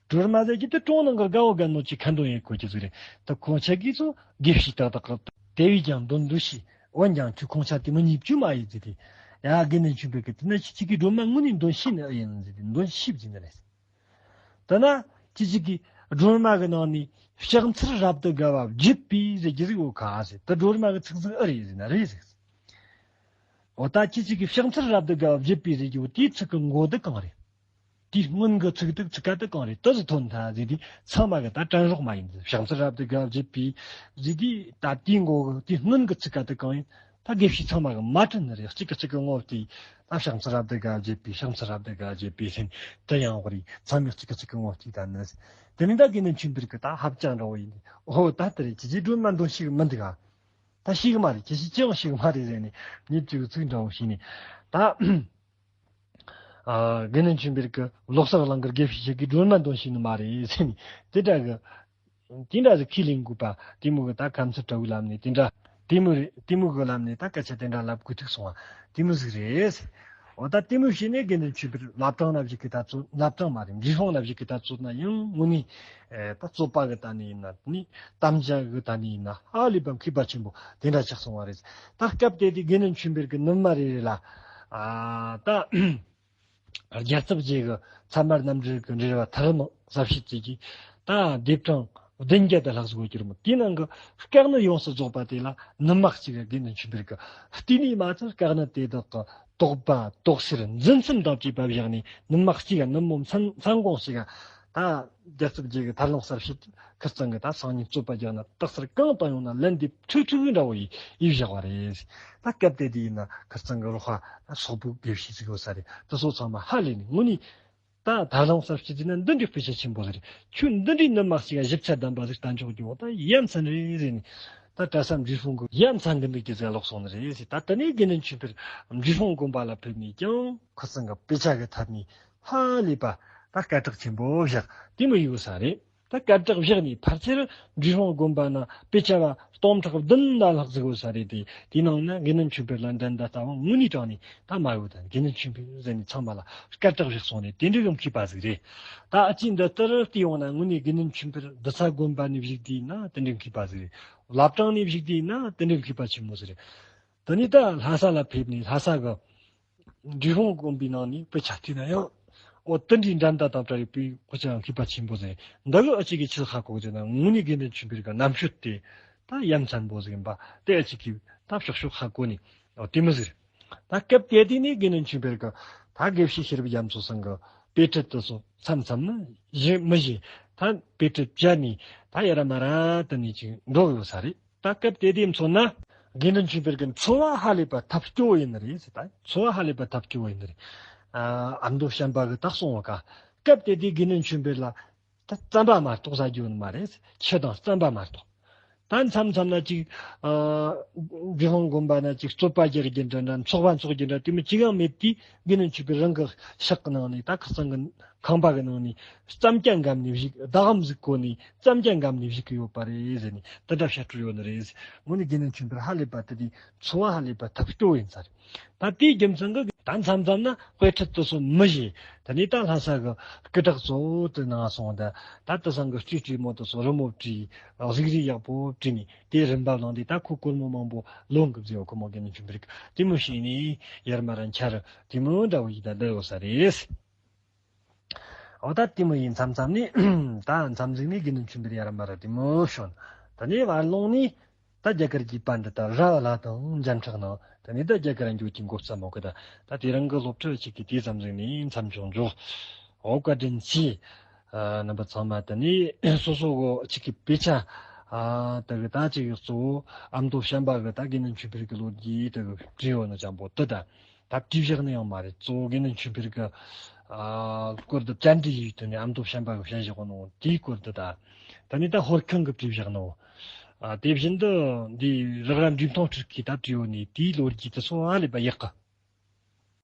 སྒྲོལ་མ་ཟེར་གྱི་དེ་གྲོང་ནང་གི་དགའ་བོ་དགའ་ནོ་ཅིག་ཁ་འདོན་ཡེད་དགོས་ཀྱི་ཟིག་རེད། ད་ཁོང་ཆ་གིས་ཚོ་དགེ་བཤེས་ཏག་ཏག་གི་དེ་བས་ཀྱང་འདོན་འདུག་ཤེས། འོན་ཀྱང་ཁྱོད་ཁོང་ཆ་དེ་མོ་ཉེས་བྱུས་མ་ཡིན་ཟེར་ཏེ། ཡ་དགེ་འདུན་ཆོས་འཕེལ་གྱིས་དེ་ན་ཁྱེད་ཅག་གིས་སྒྲོལ་མ་དངོས་གནས་འདོན་ཤེས་ནི་ཨེ་ཡིན་ཟེར་ཏེ་འདོན་ཤེས་ཟེར་ནི་རེད། ད་ན་ཁྱེད་ཅག་གིས་སྒྲོལ་མ་གི་ནང་ནས་ཕྱག་འཚལ་རབ་ཏུ་དགའ་བ་བརྒྱུད་པའི་ཟེར་གྱི་ཟིག་ཡོད་ག་ཟེར། ད་སྒྲོལ་མ་གི་ཚིག་ཟིག་ཨེ་རེད་ཟེར་ན་རེད་ཟེར། འོ་ད་ཁྱེད་ཅག་གིས་ཕྱག་འཚལ་རབ་ཏུ་དགའ་བ་བརྒྱུད་པའི་ཟེར་གྱི་འོ་དེའི་ཚིག་གི་མགོ་དེ་གང་རེད། དེའི་སྔོན་གྱི་ཚིག་དེ་ཚིག་ཀ་དེ་གང་རེད། དེ་ཟིག་ཐོན་ཐལ་ཟེར་དུས་ཚང་མ་གི་ད་དྲན་རོགས་མ་ཡིན་ཟེར། ཕྱག་འཚལ་རབ་ཏུ་དགའ་བ་བརྒྱུད་པའི་ཟེར་དུས་ད་དེའི་མགོ་གི་དེའི་སྔོན་གྱི་ཚིག་ཀ་དེ་གང་ཡིན། ད་དགེ་བཤེས་ཚང་མ་གི་མ་དྲན་ནི་རེད། གཅིག་གིས་གཅིག་གི་ངོ་བལྟས། ད་ཕྱག་འཚལ་རབ་སྡེ་དགའ་བརྒྱད་པའི། ཕྱག་འཚལ་རབ་སྡེ་དགའ་བརྒྱད་པའི་ཟེར་ནས་དེ་ཡང་བོར་ཡི། མཚམས་མེད་གཅིག་གིས་གཅིག་གི་ངོ་བལྟས། ད་ནི་དེ་ནས་ད་དགེ་འདུན་ཆོས་འཕེལ་གི་ད་ཧབ་ཅང་འདྲ་བོ་ཡིན། ཨོ་ད་དེ་རེད། ཁྱེད་ཀྱིས་སྒྲོལ་མ་འདོན་ཤེས་གི་མི་འདུག་ག་ད་ཤེས་གི་མ་རེད། ཁྱེད་ཀྱིས་ཅི་ཡང་ཤེས་གི་མ་རེད་ཟེར་ནས་ཉེས་ཅིག་ཚིག་འདྲ་བོ་བྱས་ནས། ད་ཨ་དགེ་འདུན་ཆོས་འཕེལ་གི་ལོ་གསར་གླིང་གི་དགེ་བཤེས་ཞིག་གིས་སྒྲོལ་མ་འདོན་ཤེས་ནི་མ་རེད་ཟེར་ནས་དེ་འདྲ་གི། དེ་འདྲ་ཟིག་ཁས་ལེན་དགོས་པ། དེ་མོ་གི་ད་ཁ་མཚར་བྲལ་བའི་ལམ་ནས་དེ་འདྲ། དེ་མོ་རེད། དེ་མོ་གི་ལམ་ནས་ད་སྐད་ཆ་དེ་འདྲ་ལབ་དགོས་ཐུག་སོང་བ། དེ་མོ་ཟིག་རེད། འོ་ད་དེ་མོ་བྱས་ནས་དགེ་འདུན་ཆོས་འཕེལ་བླ་བྲང་ན་བཞུགས་གི་ད་ཚོད། བླ་བྲང་མ་རེད། འབྲས་སྤུངས་ན་བཞུགས་གི་ད་ཚོད་ན་ཡང་དངོས་གནས་ཨེ་ད་རྩོད་པ་གི་ད་ནི་ཡིན་ན་ནི། དམ་བཅའ་གི་ད་ནི་ཡིན་ན་ཧ་ལས་པ་མཁས་པ་ཆེན་པོ་དེ་འདྲ་ཆགས་སོང་བ་རེད། ད་སྐབས་དེ་དུས་དགེ་འདུན་ཆོས་འཕེལ་གི་ནུ་མ་རེ་རེ་ལ་ཨ་ད། རྒྱལ་ཚབ་རྗེ་གི་ཚད་མ་རྣམ་འགྲེལ་གྱི་འགྲེལ་པ་ཐར་ལམ་གསལ་བྱེད་ཅིག་གིས་ད་ལྡེབ་གྲངས་བདུན་བརྒྱ་དང་ལྷག་ཙམ་ཡོད་རྒྱུ་རེད་མོད། དེའི་ནང་གི་སྐད་ནི་ཡོངས་སུ་རྫོགས་པ་དེ་ལ་ནུ་མ་གཅིག་གི་དགེ་འདུན་ཆོས་འཕེལ་གྱིས་བལྟས་ནས་མ་ཚད་སྐད་ནི་དེ་དག་གི་དོགས་པ་དོགས་སེལ་འཛིན་མཚམས་དང་བཅས་པ་བཞག་ནས། ནུ་མ་གཅིག་ག་ནུབ་མོ་མཚན་མཚན་གུང་ཞིག་ག་ད་རྒྱལ་ཚབ་རྗེ་གི་ཐར་ལམ་གསལ་བྱེད་ཁིར་ཚང་གི་ད་སང་ཉིན་རྩོད་པ་རྒྱག་ན་རྟགས་གསལ་གང་བཏང་ཡོང་ན་ལན་འདེབས་ཁྲིག་ཁྲིག་འདྲ་བོ་ཡིས་ཡིས་བཞག་པ་རེད། ད་སྐབས་དེ་དུས་ཡིན་ན་ཁིར་ཚང་གི་རོགས་པ་སོག་པོའི་དགེ་བཤེས་ཟིག་ཡོད་ས་རེད། དེ་ཚོ་ཚང་མ་ཧ་ལས་ནས་དངོས་གནས་ད་ཐར་ལམ་གསལ་བྱེད་ཟེར་ན་འདི་འདྲའི་དཔེ་ཆ་ཆེན་པོ་ཟིག་རེད། ཁྱོད་འདི་འདྲའི་ནུ་མ་ཞིག་ག་ཞིབ་ཚད་ལྡན་པ་ཟིག་ལྟ་འཇོག་རྒྱུ་ད་ཡ་མཚན་རེད་ཟེར་ནས། ད་གྲྭ་ས་འབྲས་སྤུངས་གི་ཡ་མཚན་གི་འདུག་རྒྱུ་ཟེར་ལོག་སོང་ནི་རེད་ཟེར། ད་དེ་ནས་དགེ་འདུན་ཆོས་འཕེལ་འབྲས་སྤུངས་དགོན་པ་ལ་ཕེབས་ནས་ཀྱང་ཁིར་ཚང་གི་དཔེ་ཆ་གི་ཐད་ནས་ཧ་ལས་པ་ད་སྐད་གྲགས་ཆེན་པོ་བཞག་དེ་མོ་ཡོད་ས་རེད། ད་སྐད་གྲགས་བཞག་ནས་ཕལ་ཆེར་འབྲས་སྤུངས་དགོན་པ་ན་དཔེ་ཆ་བ་སྟོང་ཕྲག་བདུན་ལ་ལྷག་ཟིག་ཡོད་ས་རེད་དེ། དེའི་ནང་ན་དགེ་འདུན་ཆོས་འཕེལ་ལ་འགྲན་ཟླ་ལྟ་བུ་དངོས་གནས་དྲང་ནས་ད་མ་ཡོད། ད་དགེ་འདུན་ཆོས་འཕེལ་ཟེར་ནས་ཚང་མ་ལ་སྐད་གྲགས་བཞག་སོང་ནས་དེ་འདྲའི་གི་མཁས་པ་ཟིག་རེད། ད་ཨ་ཅེ་འདི་ལྟར་བལྟས་ཡོང་ན་དངོས་གནས་དགེ་འདུན་ཆོས་འཕེལ་རྡ་ས་དགོན་པ་ནས་བཞུགས་དུས་ན་དེ་འདྲའི་མཁས་པ་ཟིག་རེད། བླ་བྲང་ནས་བཞུགས་དུས་ན་དེ་འདྲའི་མཁས་པ་ཆེན་མོ་ཟིག་རེད། དེ་ནས་ད་ལྷ་ས་ལ་ཕེབས་ནས་ལྷ་ས་གི་འབྲས་སྤུངས་དགོན་པའི་ནང་ནས་དཔེ་ཆ་བལྟས་ན་ཡང་། འོ་དེ་འདྲའི་འགྲན་ཟླ་དང་བྲལ་བའི་དཔེ་ཁོ་ཅང་མཁས་པ་ཆེན་པོ་ཟིག་རེད། འདི་གི་ཨ་ཅེ་གིས་ཆི་ཧ་གོ་ཟེར་ན་དངོས་གནས་དགེ་འདུན་ཆོས་འཕེལ་གི་རྣམ་དཔྱོད་དེ་ད་ཡ་མཚན་པོ་ཟིག་ཡིན་པ་དེ་ཨ་ཅེ་གིས་ད་ཕྱོགས་ཕྱོགས་ཧ་གོ་ནས། འོ་དེ་མོ་ཟིག་རེད། ད་སྐབས་དེ་དུས་ནས་དགེ་འདུན་ཆོས་འཕེལ་གི་ད་དགེ་བཤེས་ཤེས་རབ་རྒྱ་མཚོ་ཚང་གི་དཔེ་ཁྲིད་དེ་ཚོ་མཚམས་མཚམས་ན་བཞེས་མི་བཞེས། ད་དཔེ་ཁྲིད་བཅད་ནས་ད་ཡ་ར་མ་ར་དེ་ནས་ཅིག་འགྲོ་ཡོད་ས་རེད། ད་སྐབས་དེ་དུས་མཚོན་ན་དགེ་འདུན་ཆོས་འཕེལ་གི་འཚོ་བ་ཧ་ལས་པ་ཐབས་སྐྱོ་བོ་ཡིན་ནི་རེད་ཟེར། ད་འཚོ་བ་ཧ་ལས་པ་ཐབས་སྐྱོ་བོ་ཡིན་ནི་རེད། ཨ་ཨ་མདོ་བྱམས་པ་གི་ད་གསུངས་པ་ཀ། སྐབས་དེ་དུས་དགེ་འདུན་ཆོས་འཕེལ་ལ་ད་རྩམ་པ་མ་གཏོགས་ཟ་རྒྱུ་ནི་མ་རེད། ཆུ་དང་རྩམ་པ་མ་གཏོགས། ད་མཚམས་མཚམས་ན་ཅིག་ཨ་འབྲས་སྤུངས་དགོན་པ་ན་ཅིག་རྩོད་པ་རྒྱག་རྒྱུ་འདྲ་འདྲ། འཚོགས་པ་འཚོགས་རྒྱུ་འདྲ་དེ་མོ་ཅི་ཡང་མེད་དུས་དགེ་འདུན་ཆོས་འཕེལ་རང་གི་ཤག་གི་ནང་ནས། ད་ཁིར་ཚང་གི་ཁང་པ་གི་ནང་ནས་རྩམ་སྐྱ་འགམ་ནས་བཞུགས། ཟླ་གམ་ཟིག་གོན་ནས་རྩམ་སྐྱ་འགམ་ནས་བཞུགས་གི་ཡོད་པ་རེད་ཟེར་ནས་དེ་འདྲ་བཤད་སྲོལ་ཡོད་ནི་རེད། དངོས་གནས་དགེ་འདུན་ཆོས་འཕེལ་ཧ་ལས་པ་དེ་དུས་འཚོ་བ་ཧ་ལས་པ་ཐབས་སྐྱོ་བོ་ཡིན་ས་རེད། ད་དེའི་རྒྱུ་མཚན་གྱིས་ད་མཚམས་མཚམས་ན་དཔེ་ཁྲིད་དེ་ཚོ་མི་བཞེས། དེ་ནས་ད་ལྷ་ས་གི་སྐུ་དྲག་གཙོ་བོ་དེ་ནང་སོང་། ད་ད་དེ་སང་གི་སྤྲེལ་སྤྲེལ་མོ་དེ་ཚོ་རི་མོ་བྲིས། གཟུགས་རིས་ཡག་པོ་བྲིས་ནས་དེའི་རིན་འབབ་བླངས་ཏེ་ད་ཁོ་སྒོར་མོ་མང་པོ་ལོན་གི་བཟོས་ཡོད། ཁོ་མོ་དགེ་འདུན་ཆོས་འཕེལ་གི་དེ་མོ་བྱས་ནས་ཡར་མར་འཆར་དེ་མོ་འདྲ་བོ་ཞིག་ད་བསྡད་ཡོད་ས་རེད། འོ་ད་དེ་མོ་ཡིན། མཚམས་མཚམས་ནས་ད་མཚམས་ཟིག་ནས་དགེ་འདུན་ཆོས་འཕེལ་ཡར་མར་དེ་མོ་བྱོན། དེ་ནས་བར་ལོང་ནས་ད་རྒྱ་གར་གྱི་པཎྜི་ཏ་ར་བ་ལ་དང་མཇལ་འཕྲད་གནང་། དེ་ནས་ད་རྒྱ་གར་འགྱོ་གི་འགོ་བརྩམས་མོད་གི། ད་ད་དེ་རིང་གི་སློབ་ཁྲིད་ཅིག་གི་དེ་ཙམ་ཟིག་ནས་མཚམས་འཇོག་འཇོག་འོ་བཀའ་དྲིན་ཆེ། ཨ་རྣམ་པ་ཚང་མ་དེ་ནས་སོ་སོ་གི་ཅིག་གི་དཔེ་ཆ་ཨ་ད་གི་ད་ཅིག་གི་གཙོ་བོ་ཨ་མདོ་བྱམས་པ་གི་ད་དགེ་འདུན་ཆོས་འཕེལ་གི་ལོ་རྒྱུས་ད་གི་བྲིས་ཡོད་ནི་ཅང་པོ་དེ་ད། ད་བྲིས་བཞག་ནི་ཡང་མ་རེད། གཙོ་བོ་དགེ་འདུན་ཆོས་འཕེལ་གི་ཨ་སྐོར་དུ་བཅར་འདྲི་ཡིས་དོན་ནས་ཨ་མདོ་བྱམས་པ་གི་བཤད་བཞག་ནོ་དེའི་སྐོར་དུ་ད། ད་ནི་ད་ཧོར་ཁང་གི་བྲིས་བཞག་ནོ། ཨ་དེ་བཞིན་དུ་འདི་རག་ར་འབྲས་སྤུངས་ཁྲིད་ཀྱི་ད་བྲིས་ཡོད་ནི་དེའི་ལོ་རྒྱུས་དེ་ཚོ་ཧ་ལས་པ་ཡག་གི།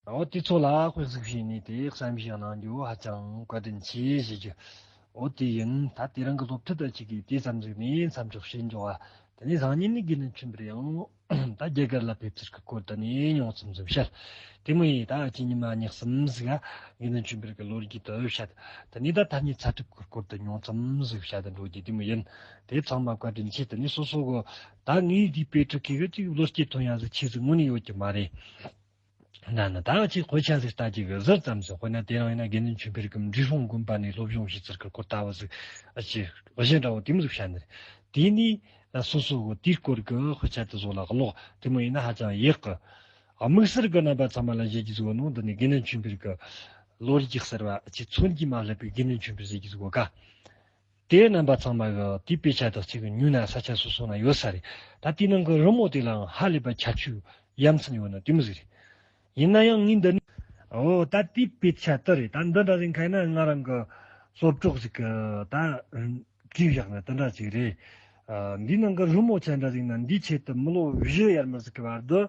འོ་དེ་ཚོ་ལ་དཔེ་གཟིགས་བྱས་ནས་དེ་བསམ་གཞིག་གནང་རྒྱུ་ཧ་ཅང་བཀའ་དྲིན་ཆེ་ཞུ་རྒྱུ། འོ་དེ་ཡིན། ད་དེ་རིང་གི་སློབ་ཁྲིད་དེ་ཅིག་གིས་དེ་ཙམ་ཟིག་ནས་མཚམས་འཇོག་བྱེད་འཇོག་ཨ། དེ་ནས་སང་ཉིན་ནི་དགེ་འདུན་ཆོས་འཕེལ་ཡང་ད་རྒྱ་གར་ལ་ཕེབས་ཚུལ་གྱི་སྐོར་དུ་ནས་ཉུང་ཙམ་ཟིག་བཤད། དེ་མོ་ཡིན། ད་ཅི་ཉི་མ་ཉག་གསུམ་ཟིག་ག་དགེ་འདུན་ཆོས་འཕེལ་གྱི་ལོ་རྒྱུས་དུ་བཤད། དེ་ནས་ད་ཐ་སྙད་ཚད་གྲུབ་ཀྱི་སྐོར་དུ་ཉུང་ཙམ་ཟིག་བཤད་དུ་འགྲོ་རྒྱུ་དེ་མོ་ཡིན། དེ་ཚང་མ་བཀའ་དྲིན་ཆེ། དེ་ནས་སོ་སོ་གི་ད་ངའི་དེའི་དཔེ་ཁྲིད་ཀྱི་གི་ཅིག་བློ་སྐྱེད་ཐོན་ཡ་ཟིག་ཆེ་ཟིག་དངོས་གནས་ཡོད་ཀྱི་མ་རེད། ན་ན་ད་ཅིག་དཔེ་ཆ་ཟིག་ལྟ་རྒྱུ་གི་ཟུར་ཙམ་ཟིག། དཔེར་ན་དེ་རིང་ཡིན་ན་དགེ་འདུན་ཆོས་འཕེལ་གྱིས་འབྲས་སྤུངས་དགོན་པ་ནས་སློབ་སྦྱོང་བྱས་ཚུལ་གྱི་སྐོར་ལྟ་བུ་ཟིག་ཨ་ཅིག་གཞི་འདྲ་བོ་དེ་མོ་ཟིག་བཤད་ནི་རེད། དེ་ནས་སོ་སོ་གི་དེའི་སྐོར་གྱི་དཔེ་ཆ་དེ་ཚོ་ལ་ཀློག་དེ་མོ་ཡིན་ན་ཧ་ཅང་ཡག་གི། དམིགས་བསལ་གྱི་རྣམ་པ་ཚང་མ་ལ་བཤད་རྒྱུ་ཟིག་ནོ། འདི་ནི་དགེ་འདུན་ཆོས་འཕེལ་གྱི་ལོ་རྒྱུས་གསར་བ་ཨ་ཅིག་མཚོན་གྱིས་མ་བསླབ་པའི་དགེ་འདུན་ཆོས་འཕེལ་ཟེར་རྒྱུ་ཟིག་གོ་ག། དེ་རྣམ་པ་ཚང་མ་གི་དེའི་དཔེ་ཆ་དག་ཅིག་ཉོས་ན་ས་ཆ་སོ་སོ་ན་ཡོད་ས་རེད། ད་དེའི་ནང་གི་རི་མོ་དེ་ལའང་ཧ་ལས་པ་ཁྱད་ཆོས་ཡ་མཚན་ཡོད་ན་དེ་མོ་ཟིག་རེད། ཡིན་ན་ཡང་ངས་འདི་ནས། འོ་ད་དེའི་དཔེ་ཆ་དེ་རེད། ད་འདི་འདྲ་ཟིག་ཁ་ན་ང་རང་གི་སློབ་གྲོགས་ཟིག་གི་ད་བྲིས་བཞག་ན་དེ་འདྲ་ཟིག་རེད། ཨ། འདིའི་ནང་གི་རི་མོ་ཆ་འདྲ་ཟིག་ན་འདིའི་ཆེད་དུ་མི་ལོ་བཞི་ཡར་མར་ཟིག་གི་བར་དུ།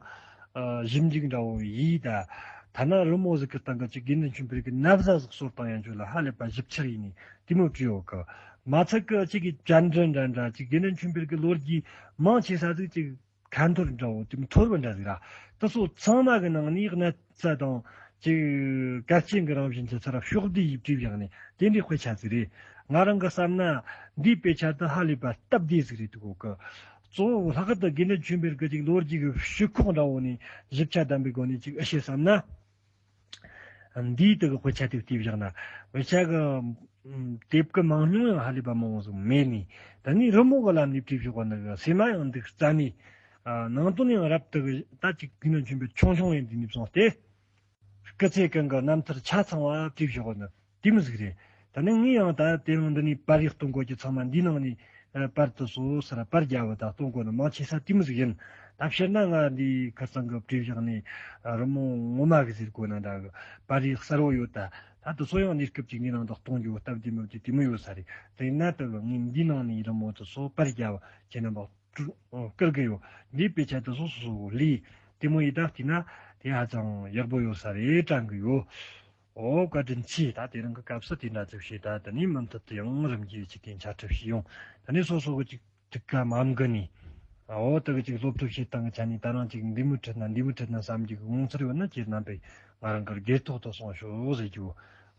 ཨ། ཞིབ་འཇུག་འདྲ་བོ་ཡིས་ད། ཐ་ན་རི་མོ་ཟིག་གི་སྟེང་གི་ཅིག་དགེ་འདུན་ཆོས་འཕེལ་གི་ན་བཟའ་ཟིག་གསོལ་བཏང་ཡང་ཆོག་ལ་ཧ་ལས་པ་ཞིབ་ཆ་ཡིན་ནི་དེ་མོ་བྲིས་ཡོད་གི། མ་ཚད་གི་ཅིག་གི་བཅར་འདྲི་འདྲ་འདྲ་ཅིག་དགེ་འདུན་ཆོས་འཕེལ་གི་ལོ་རྒྱུས་མང་ཆེ་ས་ཟིག་ཅིག་ཁ་འཐོར་འདྲ་བོ་དེ་མཐོར་བ་འདྲ་ཟིག་ར། དེ་ཚོ་ཚང་མ་གི་ནང་ནས་གནད་ཚ་དང་ཅིག་གལ་ཆེན་གྱི་རང་བཞིན་ཆེ་ཚར་ཕྱོགས་བསྡུས་ཡིས་བྲིས་བཞག་ནས་དེ་འདྲའི་དཔེ་ཆ་ཟིག་རེད། ང་རང་གི་བསམ་ན་འདིའི་དཔེ་ཆ་དེ་ཧ་ལས་པ་སྟབས་བདེ་ཟིག་རེད་འདུག་གོ་གི། གཙོ་བོ་ལྷག་ཏུ་དགེ་འདུན་ཆོས་འཕེལ་གྱི་ཅིག་ལོ་རྒྱུས་ཀྱི་ཕྱོགས་ཁག་འདྲ་བོ་ནས་ཞིབ་ཆ་ལྡན་པའི་སྒོ་ནས་ཅིག་ཨེ་ཤེས་བསམ་ན། འདིའི་དེ་གི་དཔེ་ཆ་དེ་བལྟས་བཞག་ན། དཔེ་ཆ་གི་དེབ་ཀྱི་མང་ཉུང་ཡང་ཧ་ལས་པ་མང་བོ་ཟིག་མེད་ནི། ད་ནི་རི་མོ་གི་ལམ་ནས་བྲིས་བཞག་པ་ནི་གི་སེམས་མ་ཡང་འདུག་རྩ་ནས། ཨ། ནང་དོན་ཡང་རབ་ཏུ་གི་ད་ཅིག་དགེ་འདུན་ཆོས་འཕེལ་ཆུང་ཆུང་ཡིན་དུས་ནས་བཟུང་སྟེ། སྐུ་ཚེ་གང་གི་རྣམ་ཐར་ཆ་ཚང་བ་བྲིས་བཞག་པ་ནི་དེ་མོ་ཟིག་རེད། ད་ནི་ངས་ཡང་ད་དེ་རིང་འདི་ནས་པར་རིས་གཏོང་དགོས་ཀྱི་ཚང་མ་འདིའི་ནང་ནས། ཨ། པར་དུ་སོ་སོ་ར་པར་རྒྱབ་བ་དང་གཏོང་དགོས་ནི་མང་ཆེ་ས་དེ་མོ་ཟིག་ཡིན། ད་ཕྱིར་ན་ང་འདི་ཁར་སང་གི་བྲིས་བཞག་ནས། ཨ། རི་མོ་ངོ་མ་གི་ཟེར་དགོས་ན་འདྲ་གི་པར་རིས་གསལ་བོ་ཡོད། ད་ད་དུ་སོ་ཡང་གནས་སྐབས་ཅིག་ངའི་ནང་དུ་གཏོང་རྒྱུ་སྟབས་བདེ་མོ་དེ་དེ་མོ་ཡོད་ས་རེད། དེ་ན་ད་ངས་འདི་ནང་ནས་རི་མོ་དུ་སོ་པར་རྒྱབ་བ་ཁྱེད་རྣམ་པ་བསྐུར་གི་ཡོད། འདིའི་དཔེ་ཆ་དུ་སོ་སོ་སོ་ལས་དེ་མོ་ཡི་ད་བལྟས་ན་དེ་ཧ་ཅང་ཡག་པོ་ཡོད་ས་རེད་དྲན་གི་ཡོད། ཨོ་བཀའ་དྲིན་ཆེ། ད་དེ་རིང་གི་སྐབས་སུ་དེ་འདྲ་ཅིག་བྱས། ད་དེ་ནས་མུ་མཐུད་དུ་ཡང་རིམ་གྱིས་ཅིག་གིན་ཆ་ཁྲིད་བྱས་ཡོང་། ད་ནས་སོ་སོ་གི་ཅིག་ཐུགས་ཁ་མ་འགུལ་ནས། ཨོ་དེ་གི་ཅིག་སློབ་ཁྲིད་བྱེད་སྟངས་ཀྱི་ཆ་ནས་ད་རང་ཅིག་འདི་མོ་ཁྲིད་ན་འདི་མོ་ཁྲིད་ན་བསམ་རྒྱུ་གི་ངོ་ཚར་ཡོད་ན་ཁྱེད་རྣམ་པས་ང་རང་གི་སྒེར་ཐོག་ཏུ་གསུངས་ཤོག་ཟེར་རྒྱུ།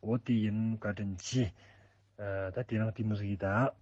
ཨོ་དེ་ཡིན། བཀའ་དྲིན་ཆེ། ཨ། ད་དེ་རིང་དེ་མོ་ཟིག་ཡིན་ད།